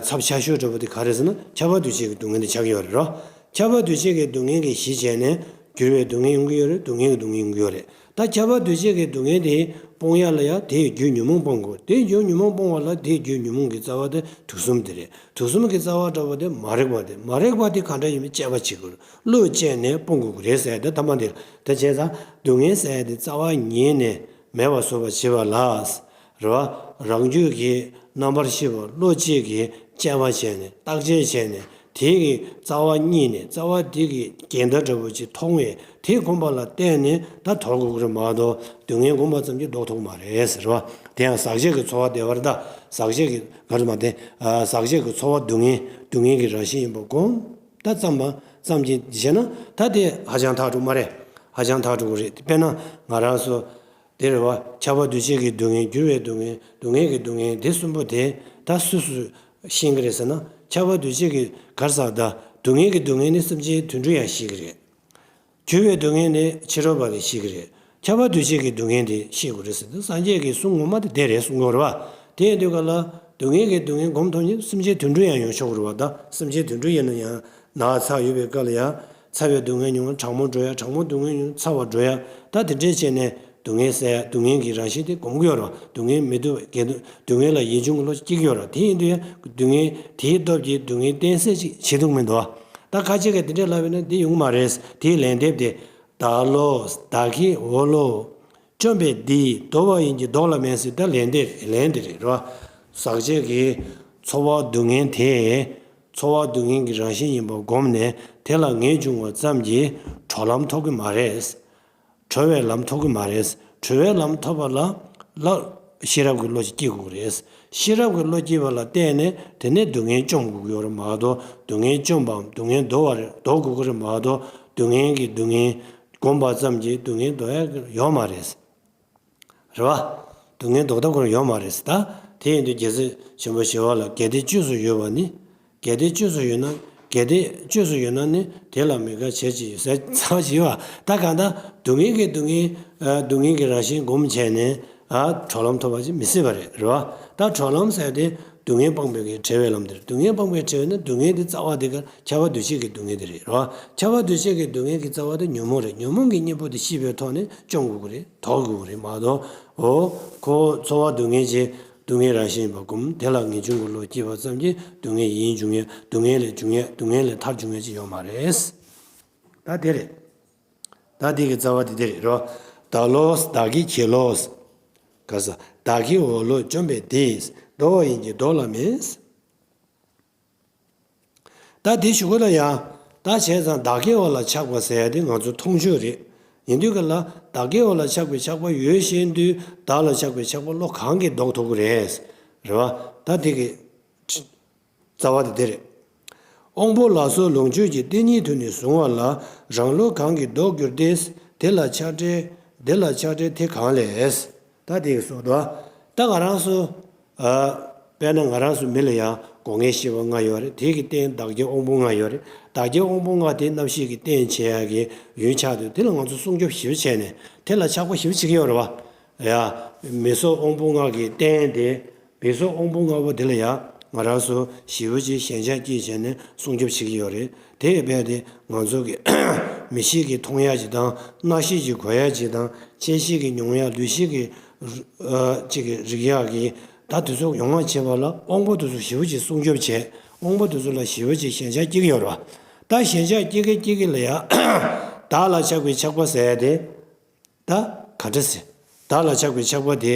ཚབས་ཆེ་ཤོས་འདྲ་པོ་དེ་ག་རེ་ཟེར་ན། ཁྱབ་པ་འདུ་བྱེད་ཀྱི་སྡུག་བསྔལ་དེ་ཆགས་ཀྱི་ཡོད་རེད་རོ། ཁྱབ་པ་འདུ་བྱེད་ཀྱི་སྡུག་བསྔལ་གྱི་གཞི་བྱས་ནས་འགྱུར་བའི་སྡུག་བསྔལ་ཡོང་གི་ཡོད་རེད། སྡུག་བསྔལ་གྱི་སྡུག་བསྔལ་ཡོང་གི་ཡོད་རེད། ད་ཁྱབ་པ་འདུ་བྱེད་ཀྱི་སྡུག་བསྔལ་དེ་སྤོང་ཡ་ལ་ཡ་དེའི་རྒྱུ་ཉོན་མོངས་སྤོང་དགོས། དེའི་རྒྱུ་ཉོན་མོངས་སྤོང་བ་ལ་དེའི་རྒྱུ་ཉོན་མོངས་ཀྱི་རྩ་བ་དེ་དུག་གསུམ་དེ་རེད། དུག་གསུམ་གྱི་རྩ་བ་འདྲ་པོ་དེ་མ་རིག་པ་དེ། མ་རིག་པ་དེ་ག་འདྲ་ཡིན་མིན་དཔྱད་པ་བྱེད་དགོས། བློ་དཔྱད་ནས་སྤོང་དགོས་ཀྱི་རེད་ཟེར་ཡ་དེ་ཐ་མ་དེ་རེད། དེ་བྱས་ཙང་སྡུག་བསྔལ་ཟེར་ཡ་དེ་རྩ་བ་ཉིད་ནས་མེད་པ་བཟོ་བར་བྱེད་པ་ལ། རེད་བ། རང་རྒྱུད་ཀྱི་རྣམ་པར་ཤེས་པ་བློ་གཅིག་གིས་དཔྱད་པ་བྱས་ནས། བརྟག་དཔྱད་བྱས་ནས། དེ་གི་རྩ་བ་གཉིས་ནས། རྩ་བ་དེ་གི་འགལ་ཟླ་འདྲ་པོ་ཅིག་མཐོང་བས། དེ་སྒོམ་པ་ལ་བརྟེན་ནས་ད་དོར་དགོས་ཀྱི་རེད་མ་གཏོགས། སྡུག་བསྔལ་སྒོམ་པ་ཙམ་གྱིས་ལྡོག་ཐུབ་ཀྱི་མ་རེད་ཟེར་བ། དེ་ཡང་ཟག་བཅས་ཀྱི་ཚོར་བ་བདེ་བ་རེད། ད་ཟག་བཅས་ཀྱི་ག་རེ་མ་བདེ། ཨ། ཟག་བཅས་ཀྱི་ཚོར་བ་སྡུག་བསྔལ། སྡུག་བསྔལ་གྱི་རང་བཞིན་ཡིན་པ་སྒོམ། ད་ཙམ་པ་ཙམ་གྱིས་བྱས་ན་ད་དེ་ཧ་ཅང་ཐག་ཆོད་མ་རེད། ཧ་ཅང་ཐག་ཆོད་ཀྱི་རེད། དཔེར་ན་ང་རང་ཚོ། དེ་རེད་བ། ཁྱབ་པ་འདུ་བྱེད་ཀྱི་སྡུག་བསྔལ། འགྱུར་བའི་སྡུག་བསྔལ། སྡུག་བསྔལ་གྱི་སྡུག་བསྔལ། དེ་གསུམ་པོ་དེ་ད་སུས་སུས་ཤེས་ཀྱི་རེད་ཟེར་ན། ཁྱབ་པ་འདུ་བྱེད་ཀྱི་ག་རེ་ཟེར། ད་སྡུག་བསྔལ་གྱི་སྡུག་བསྔལ་ནི་སེམས་ཅན་དུད་འགྲོ་ཡང་ཤེས་ཀྱི་རེད། འགྱུར་བའི་སྡུག་བསྔལ་ནི་ཕྱི་རོལ་པ་གིས་ཤེས་ཀྱི་རེད། ཁྱབ་པ་འདུ་བྱེད་ཀྱི་སྡུག་བསྔལ་དེ་ཤེས་དགོས་རེད་ཟེར་དུས། སངས་རྒྱས་ཀྱི་གསུང་ངོ་མ་དེ་དེ་རེད་གསུང་གི་ཡོད་རེད་བ། དེ་ཡིན་དུས་ག་ལ་སྡུག་བསྔལ་གྱི་སྡུག་བསྔལ་སྒོམ་ཐུབ་མཁན་སེམས་ཅན་དུད་འགྲོ་ཡང་ཡོང་ཆོག་གི་རེད་བ། ད་སེམས་ཅན་དུད་འགྲོ་ཡིན་ན་ཡང་ན་ཚ་ཡོད་པའི་སྐབས་ལ་ཡང་ཚ་བའི་སྡུག་བསྔལ་མྱོང་ན་གྲང་མོ་འགྲོ་ཡ། གྲང་མོ་སྡུག་བསྔལ་མྱོང་ན་ཚ་བ་འགྲོ་ཡ། ད་དེ་འདྲས་བྱས་ནས་སྡུག་བསྔལ་ཟེར་ཡ། སྡུག་བསྔལ་གྱི་རང་བཞིན་དེ་སྒོམ་གྱི་ཡོད་རེད་བ། སྡུག་བསྔལ་མི་སྡུག་གི་སྡུག་བསྔལ་ལ་ཡིད་འབྱུང་གི་བློ་སྐྱེ་གི་ཡོད་རེད་བ། དེ་ཡིན་དུས་ཡང་སྡུག་བསྔལ་དེའི་སྟོབས་ཀྱིས་སྡུག་བསྔལ་བརྟེན་སེལ་ཅིག་བྱེད་ཐུབ་མི་འདུག་བ། ད་ཁ་ཅིག་གིས་དེ་འདྲས་ལབ་པས་ན་དེ་ཡོང་གི་མ་རེད། དེའི་ལན་འདེབས་དེ། བདག་བློ་བདག་གི་འོ་བློ། བཅོམ་པས་འདི་དོར་བ་ཡིན་གྱི་ལྡོག་ལ་མེད་ཟེར། ད་ལན་དེ་ལན་དེ་རེད་རོ། ཟག་བཅས་ཀྱི་ཚོར་བ་སྡུག་བསྔལ་དེ། ཚོར་བ་སྡུག་བསྔལ་གྱི་རང་བཞིན་ཡིན་པ་བསྒོམས་ནས་དེ་ལ་ངེས་འབྱུང་བ་ཙམ་གྱིས་གྲོལ་ལམ་ཐོབ་ཀྱི་མ་རེད། གྲོལ་བའི་ལམ་ཐོབ་ཀྱི་མ་རེད། གྲོལ་བའི་ལམ་ཐོབ་པ་ལ་ལ་ཤེས་རབ་ཀྱི་བློ་ཞིག་སྐྱེ་དགོས་ཀྱི་རེད། ཤེས་རབ་ཀྱི་བློ་སྐྱེས་པ་ལ་བརྟེན་ནས་དེ་ནས་སྡུག་བསྔལ་བཅོམ་དགོས་ཀྱི་ཡོད་རེད་མ་གཏོགས། སྡུག་བསྔལ་བཅོམ་པའམ་སྡུག་བསྔལ་ལྡོག་པ་རེད། ལྡོག་དགོས་ཀྱི་རེད་མ་གཏོགས། སྡུག་བསྔལ་གྱི་སྡུག་བསྔལ་སྒོམ་པ་ཙམ་གྱིས་སྡུག་བསྔལ་ལྡོག་ཡ་ཡོད་མ་རེད། རེད་བ། སྡུག་བསྔལ་ལྡོག་ཐབས་ཁོ་རང་ཡོད་མ་རེད་ཟེར། ད་དེ་ཡིན་དུས་རྒྱལ་སྲས་ཆེན་པོ་ཞི་བ་ལྷ། གལ་ཏེ་བཅོས་སུ་ཡོད་པ་ནི། གལ་ཏེ་བཅོས་སུ་ཡོད་ན། གལ་ཏེ་བཅོས་སུ་ཡོད་ན་ནི། དེ་ལ་མི་དགའ་བྱས་ཅི་ཡོད་ཟེར་ཚར་བ་ཞིག་ཡོད་བ། ད་གང་ལྟར་སྡུག་བསྔལ་གྱི་སྡུག་བསྔལ། ཨ། སྡུག་བསྔལ་གྱི་རང་བཞིན་སྒོམ་བྱས་ནས། ཨ། གྲོལ་ལམ་ཐོབ་པ་ཅིག་མི་སྲིད་པ་རེད། རེད་བ། ད་གྲོལ་ལམ་ཟེར་དེ་སྡུག་བསྔལ་སྤངས་པའི་གི་བྲལ་བའི་ལམ་དེ་རེད། སྡུག་བསྔལ་སྤངས་པའི་བྲལ་བ་ནི་སྡུག་བསྔལ་དེ་རྩ་བ་དེ་ག་ཁྱབ་པ་འདུ་བྱེད་ཀྱི་སྡུག་བསྔལ་དེ་རེད། རེད་བ། ཁྱབ་པ་འདུ་བྱེད་ཀྱི་སྡུག་བསྔལ་གྱི་རྩ་བ་དེ་ཉོན་མོངས་རེད། ཉོན་མོངས་ཀྱི་གཉེན་པོ་དེ་ཤེས་པའི་ཐོག་ནས་བཅོམ་དགོས་ཀྱི་རེད། ལྡོག་དགོས་ཀྱི་རེད་མ་གཏོགས། འོ། ཁོ་ཚོར་བ་སྡུག་བསྔལ་གྱི་སྡུག་བསྔལ་རང་བཞིན་ཡིན་པ་སྒོམ། དེ་ལ་ངེས་འབྱུང་གི་བློ་སྐྱེས་པ་ཙམ་གྱིས་སྡུག་བསྔལ་ཡིན་འབྱུང་ཡ། སྡུག་བསྔལ་ལས་འབྱུང་ཡ། སྡུག་བསྔལ་ལས་ཐར་འབྱུང་ཡ་ཅིག་ཡོད་མ་རེད། ད་དེ་རེད། ད་དེ་གི་རྩ་བ་དེ་དེ་རེད་རོ། བདག་བློ་བདག་གི་ཁྱེད་བློ། ག་ས། བདག་གི་འོ་བློ་བཅོམ་པས་འདི། དོར་བ་ཡིན་གྱི་ལྡོག་ལ་མེད། ད་དེ་གཞུག་གུ་ལ་ཡང་། ད་བྱས་ཙང་བདག་གི་འོ་ལ་ཆགས་པ་ཟེར་ཡ་དེ་ང་ཚོ་མཐོང་ཆོས་རེད། ཡིན་དུས་ག་ལ་བདག་གི་འོ་ལ་ཆགས་པའི་ཆགས་པ་ཡོད་བཞིན་དུ་བདག་ལ་ཆགས་པའི་ཆགས་པ་བློ་གང་གིས་ལྡོག་ཐུབ་ཀྱི་རེད། རེད་བ། ད་དེ་གི་རྩ་བ་དེ་དེ་རེད། དབང་པོ་ལ་སོགས་ལོངས་སྤྱོད་ཀྱི། དེ་ཉིད་དུ་ནི་གཟུང་བ་ལ། རང་བློ་གང་གིས་ལྡོག་འགྱུར་ཏེ། དེ་ལ་ཆགས་བྲལ། དེ་ལ་ཆགས་བྲལ་དེ་གང་ལས། ད་དེ་གི་སོགས་དོ། ད་ང་རང་ཚོ། ཨ། དཔེར་ན་ང་རང་ཚོ་མི་ལ་ཡང་སྒོ་ལྔའི་ཤེས་པ་ལྔ་ཡོད་རེད། དེ་གི་རྟེན་བདག་རྐྱེན་དབང་པོ་ལྔ་ཡོད་རེད། བདག་རྐྱེན་དབང་པོ་ལྔ་དེ་རྣམ་ཤེས་ཀྱི་རྟེན་བྱེད་ཡག་གི་ཡུལ་ཆགས་དུས། དེ་ལ་ང་ཚོ་སྲུང་སྐྱོབ་ཞིབ་བྱས་ནས་དེ་ལ་ཆགས་པ་ཞིབ་བྱེད་ཀྱི་ཡོད་རེད་བ། ཡ། མི་གཟུགས་དབང་པོ་ལྔ་གི་རྟེན་དེ། མི་གཟུགས་དབང་པོ་ལྔ་པོ་དེ་ལ་ཡང་ང་རང་ཚོ་ཞེ་པོ་ཅིག་ཞེན་ཆགས་སྐྱེས་བྱས་ནས་སྲུང་སྐྱོབ་བྱེད་ཀྱི་ཡོད་རེད། དེ་ཡི་བས་དེ་ང་ཚོ་གི་མིག་ཤེས་ཀྱིས་མཐོང་ཡ་ཅིག་དང་། རྣ་ཤེས་ཀྱིས་གོ་ཡ་ཅིག་དང་། ལྕེ་ཤེས་ཀྱིས་མྱོང་ཡ། ལུས་ཤེས་ཀྱིས་ཨ་ཅིག་གི་རེག་ཡ་གི། ད་དེ་ཚོ་ཡོང་བ་བྱེད་པ་ལ་དབང་པོ་དེ་ཚོ་ཞེ་པོ་ཅིག་སྲུང་སྐྱོབ་བྱས། དབང་པོ་དེ་ཚོ་ལ་ཞེ་པོ་ཅིག་ཞེན་ཆགས་སྐྱེ་གི་ཡོད་རེད་བ། ད་ཞེན་ཆགས་སྐྱེ་གི་སྐྱེ་གི་ལ་ཡ། བདག་ལ་ཆགས་པའི་ཆགས་པ་ཟེར་ཡ་དེ། ད་ག་འདྲ་ཟེར། བདག་ལ་ཆགས་པའི་ཆགས་པ་དེ།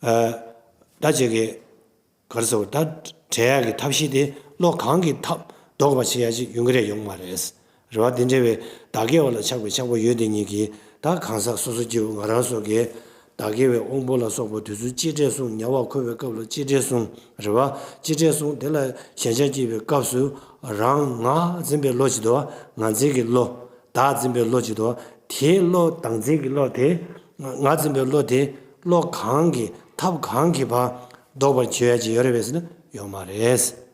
ཨ། ད་ཅིག་གི་ག་རེ་ཟེར་བ། ད་བྲལ་ཡག་གི་ཐབས་ཤེས་དེ་བློ་གང་གིས་ཐབས་ལྡོག་པར་བྱེད་ཡག་ཅིག་ཡོང་གི་རེད་ཡོང་མ་རེད། རེད་བ། དེ་འདྲ་བའི་བདག་གི་བ་ལ་ཆགས་པའི་ཆགས་པ་ཡོད་དེ་ཉིད་ཀྱིས་ད་གང་ཟག་སོ་སོ་སྐྱེ་བོ་ང་རང་སོགས་ཀྱིས་བདག་གི་བའི་དབང་པོ་ལ་སོགས་པ་དེ་ཚོ་གཅིག་བྲལ་གསུང་ཉེ་བར་འཁོར་བའི་སྐབས་ལ་གཅིག་བྲལ་གསུང་། རེད་བ། གཅིག་བྲལ་གསུང་དེ་ལ་ཞེན་ཆགས་སྐྱེས་པའི་སྐབས་སུ་རང་ང་འཛིན་པའི་བློ་ཅིག་འདུག་བ། ང་འཛིན་གྱི་བློ། བདག་འཛིན་པའི་བློ་ཅིག་འདུག་བ། དེའི་བློ་བདག་འཛིན་གྱི་བློ་དེ། ང་འཛིན་པའི་བློ་དེ་བློ་གང་གིས་ཐབས་གང་གིས་ཕར་ལྡོག་པར་བྱེད་ཡག་ཅིག་ཡོད་རེད་པས་ཟེར་ན་ཡོད་མ་རེད།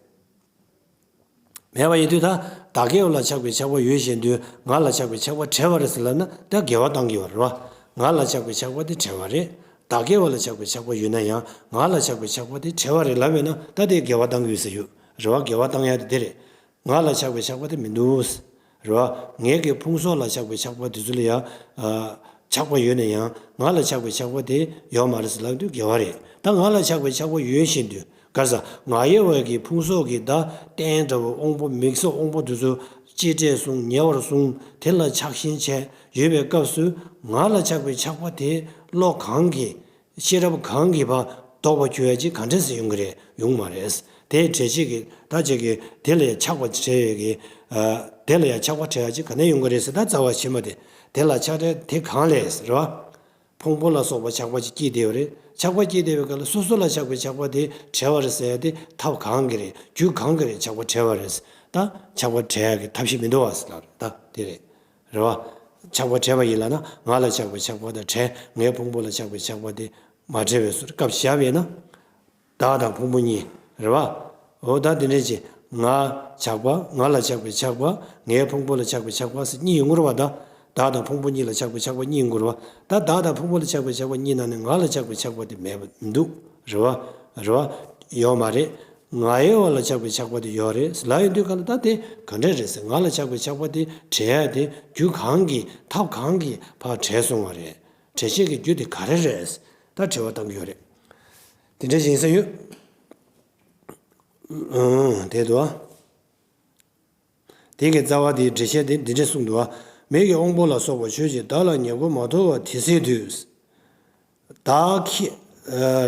མེད་པ་ཡིན་དུས་ད་བདག་གི་བ་ལ་ཆགས་པའི་ཆགས་པ་ཡོད་བཞིན་དུ་ང་ལ་ཆགས་པའི་ཆགས་པ་བྲལ་བ་རེད་ཟེར་ལབ་ན་ད་འགལ་བ་གཏང་གི་ཡོད་རེད་བ། ང་ལ་ཆགས་པའི་ཆགས་པ་དེ་བྲལ་བ་རེད། བདག་གི་བ་ལ་ཆགས་པའི་ཆགས་པ་ཡོད་ན་ཡང་ང་ལ་ཆགས་པའི་ཆགས་པ་དེ་བྲལ་བ་རེད་ལབ་པས་ན་ད་དེ་འགལ་བ་གཏང་གི་ཡོད་ཟེར་ཡོད་རེད་བ། འགལ་བ་གཏང་ཡག་དེ་དེ་རེད། ང་ལ་ཆགས་པའི་ཆགས་པ་དེ་མི་འདུག་རེད་བ། ངེད་ཀྱི་ཕུང་སོགས་ལ་ཆགས་པའི་ཆགས་པ་དེ་ཚོ་ལ་ཡང་། ཨ། ཆགས་པ་ཡོད་ན་ཡང་ང་ལ་ཆགས་པའི་ཆགས་པ་དེ་ཡོད་མ་རེད་ཟེར་ལབ་དུས་འགལ་བ་རེད། ད་ང་ལ་ཆགས་པའི་ཆགས་པ་ཡོད་བཞིན་དུ་ག་རེ་ཟ། ང་ཡི་བ་གི་ཕུང་སོགས་ཀྱི་ད་རྟེན་འདྲ་བོ་དབང་པོ་མིག་སོགས་དབང་པོ་དེ་ཚོ་གཅིག་བྲལ་གསུང་ཉེ་བར་གསུང་དེ་ལ་ཆགས་ཞེན་བྱས་ཡོད་པའི་སྐབས་སུ་ང་ལ་ཆགས་པའི་ཆགས་པ་དེ་བློ་གང་གིས། ཤེས་རབ་གང་གིས་ཕར་ལྡོག་པར་གྱུར་ཡ་ཅིག་ག་འདྲས་སེ་ཡོང་གི་རེད། ཡོང་མ་རེད། དེའི་འགྲེལ་བྱེད་ཀྱི་ད་ཅིག་གིས་དེ་ལ་ཡ་ཆགས་པ་བྲལ་ཡོད་ཀྱི། ཨ། དེ་ལ་ཡ་ཆགས་པ་བྲལ་ཡ་ཅིག་ག་ནས་ཡོང་གི་རེད་ཟེར། ད་རྩ་བ་ཕྱི་མ་དེ། དེ་ལ་ཆགས་བྲལ་དེ་གང་ལས་ཟེར་བ། ཕུང་པོ་ལ་སོགས་པ་ཆགས་པ་ཅིག་སྐྱེས་བསྡད་ཡོད་རེད། ཆགས་པ་སྐྱེས་བསྡད་པའི་སྐབས་ལ་སོ་སོ་ལ་ཆགས་པའི་ཆགས་པ་དེ་བྲལ་བ་རེད་ཟེར་ཡ་དེ་ཐབས་གང་གིས་རེད། རྒྱུ་གང་གིས་རེད། ཆགས་པ་བྲལ་བ་རེད། ད་ཆགས་པ་བྲལ་ཡ་གི་ཐབས་ཤེས་མི་འདུག་བ་ཟེར་ལབ་རེད། ད་དེ་རེད། རེད་བ། ཆགས་པ་བྲལ་བ་ཡིན་ལབ་ན་ང་ལ་ཆགས་པའི་ཆགས་པ་དང་བྲལ། ངའི་ཕུང་པོ་ལ་ཆགས་པའི་ཆགས་པ་དེ་མ་བྲལ་བའི་ཚུལ་སྐབས་བཞག་པ་ཡིན་ན། བདག་དང་ཕུང་པོ་གཉིས། རེད་བ། འོ་ད་དེ་འདྲས་ཀྱི་ང་ཆགས་པ། ང་ལ་ཆགས་པའི་ཆགས་པ། ངའི་ཕུང་པོ་ལ་ཆགས་པའི་ཆགས་པ་ཟེར་གཉིས་ཡོང་གི་རེད་བ། ད་བདག་དང་ཕུང་པོ་གཉིས་ལ་ཆགས་པའི་ཆགས་པ་གཉིས་ཡོང་གི་རེད་བ། ད་བདག་དང་ཕུང་པོ་ལ་ཆགས་པའི་ཆགས་པ་གཉིས་ནང་ནས་ང་ལ་ཆགས་པའི་ཆགས་པ་དེ་མེད་པ་མི་འདུག་རེད་བ། རེད་བ། ཡོད་མ་རེད། ང་ཡི་བ་ལ་ཆགས་པའི་ཆགས་པ་དེ་ཡོད་རེད་ལབ་ཡོང་དུས་ག་ལ་ད་དེ་ག་འདྲས་རེད་ཟེར། ང་ལ་ཆགས་པའི་ཆགས་པ་དེ་བྲལ་ཡ་དེ་རྒྱུ་གང་གིས་ཐབས་གང་གིས་ཕར་བྲལ་སོང་བ་རེད། བྲལ་བྱེད་ཀྱི་རྒྱུ་དེ་ག་རེ་རེད། ད་དྲི་བ་བཏང་གི་ཡོད་རེད། དེ་འདྲ་ཞིག་ཡིན་ས་ཡོད། ཨང་། དེ་འདུག་ཨ། དེ་གི་རྩ་བ་དེའི་འགྲེལ་བཤད་དེ་འདི་འདྲ་གསུངས་འདུག་ཨ། མིག་གི་དབང་པོ་ལ་སོགས་པ་ཆོས་ཅན་བདག་ལ་ཉེར་མཁོ་མ་ཐོབ་པ་དེ་སྲིད་དུ། བདག་ཁྱེད་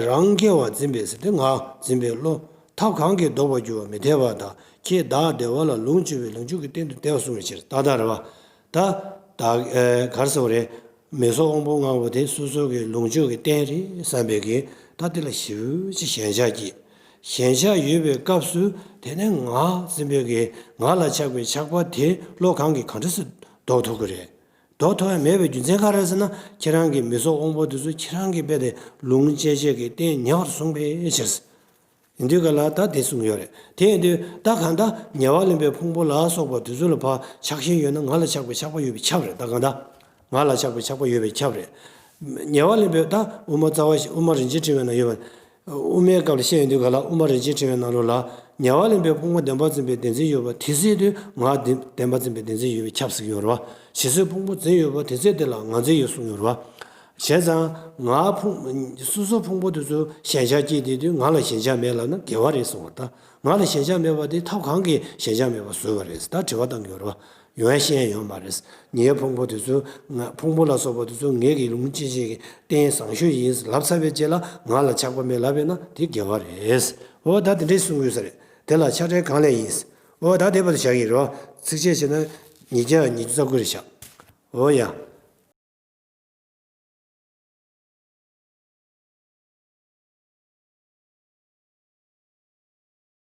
རང་སྐྱེ་བ་འཛིན་པའི་ཟེར་ཏེ་ང་འཛིན་པའི་བློ་ཐབས་གང་གིས་ལྡོག་པར་འགྱུར་བ་མི་འཐད་པ་དང་། ཁྱེད་བདག་བདེ་བ་ལ་ལོངས་སྤྱོད་པའི་ལོངས་སྤྱོད་ཀྱི་རྟེན་དུ་བསྟན་པ་གསུངས་པའི་ཕྱིར། ད་ལྟ་རེད་བ། ད་ད་ག་རེ་ཟེར་བ་རེད། མིག་སོགས་དབང་པོ་ལྔ་པོ་དེ་སོ་སོ་གི་ལོངས་སྤྱོད་ཀྱི་རྟེན་རེད་བསམ་པའི་གི་ད་དེ་ལ་ཞེ་པོ་ཅིག་ཞེན་ཆགས་སྐྱེས། ཞེན་ཆགས་ཡོད་པའི་སྐབས་སུ་དེ་ནས་ང་འཛིན་པའི་གི་ང་ལ་ཆགས་པའི་ཆགས་པ་དེ་བློ་གང་གིས་གང་འདྲ་སེ་ལྡོག་ཐུབ་ཀྱི་རེད། ལྡོག་ཐུབ་ཡ་མེད་པའི་རྒྱུ་མཚན་ག་རེ་ཟེར་ན། ཁྱེད་རང་གི་མིག་སོགས་དབང་པོ་དེ་ཚོ་ཁྱེད་རང་གིས་རྦད་དེ་ལོངས་སྤྱད་བྱེད་ཀྱི་རྟེན་ཉེ་བར་བཟུང་བའི་ཕྱིར། ཡིན་དུས་ག་ལ་ད་དེ་གསུངས་ཡོད་རེད། དེ་ཡིན་དུས་ད་གང་ལྟར་ཉེ་བར་ལེན་པའི་ཕུང་པོ་ལ་སོགས་པ་དེ་ཚོ་ལ་ཕར་ཆགས་ཞེན་ཡོད་ན་ང་ལ་ཆགས་པའི་ཆགས་པ་ཡོད་པས་ཁྱབ་རེད། ད་གང་ལྟར་ང་ལ་ཆགས་པའི་ཆགས་པ་ཡོད་པས་ཁྱབ་རེད། ཉེ་བར་ལེན་པའི་ད་དབུ་མ་རྩ་བ་ཞིག་དབུ་མ་རིན་ཆེན་ཕྲེང་བའི་ནང་ཡོད་པ། དབུ་མའི་སྐབས་ལ་བཤད་ཡོང་དུས་ག་ལ་དབུ་མ་རིན་ཆེན་ཕྲེང་བའི་ནང་ལོགས་ལ་ཉེ་བར་ལེན་པའི་ཕུང་པོ་བདེན་པར་འཛིན་པའི་བདེན་འཛིན་ཡོད་པ་དེ་སྲིད་དུ་ང་བདེན་བདེན་པར་འཛིན་པའི་བདེན་འཛིན་ཡོད་པས་ཁྱབ་ཟེར་གྱི་ཡོད་རེད་བ། ཇི་སྲིད་ཕུང་པོ་འཛིན་ཡོད་པ་དེ་སྲིད་དེ་ལ་ང་འཛིན་ཡོད་གསུངས་ཡོད་རེད་བ། བྱས་ཙང་ང་ཕུང་སོ་སོ་ཕུང་པོ་དེ་ཚོ་ཞེན་ཆགས་སྐྱེས་དེ་དུས་ང་ལ་ཞེན་ཆགས་མེད་ལབ་ན་འགལ་བ་རེད་གསུངས་པ། ད་ང་ལ་ཞེན་ཆགས་མེད་པ་དེ་ཐབས་གང་གིས་ཞེན་ཆགས་མེད་པ་བཟོས་པ་རེད་ད་དྲི་བ་བཏང་གི་ཡོད་རེད་བ། ཡོང་ཡ་ཤེས་ཡ་ཡོད་མ་རེད། ངའི་ཕུང་པོ་དེ་ཚོ་ང་ཕུང་པོ་ལ་སོགས་པ་དེ་ཚོ་ངེད་ཀྱི་ལོངས་སྤྱོད་བྱེད་ཀྱི་རྟེན་བཟང་ཤོས་ཡིན་ལབ་ཚར་བའི་རྗེས་ལ་ང་ལ་ཆགས་པ་མེད་ལབ་པས་ན་དེ་འགལ་བ་རེད། འོ་ད་དེ་འདྲས་གསུང་དགོས་ས་རེད། དེ་ལ་ཆགས་བྲལ་གང་ལས་ཡིན། འོ་ད་དེ་བར་དུ་བཞག་གི་རེད་བ། ཚིགས་བཅད་བྱས་ན་ཉིས་བརྒྱ་ཉི་ཤུ་རྩ་དགུ་རེད་བཞག་འོ་ཡ།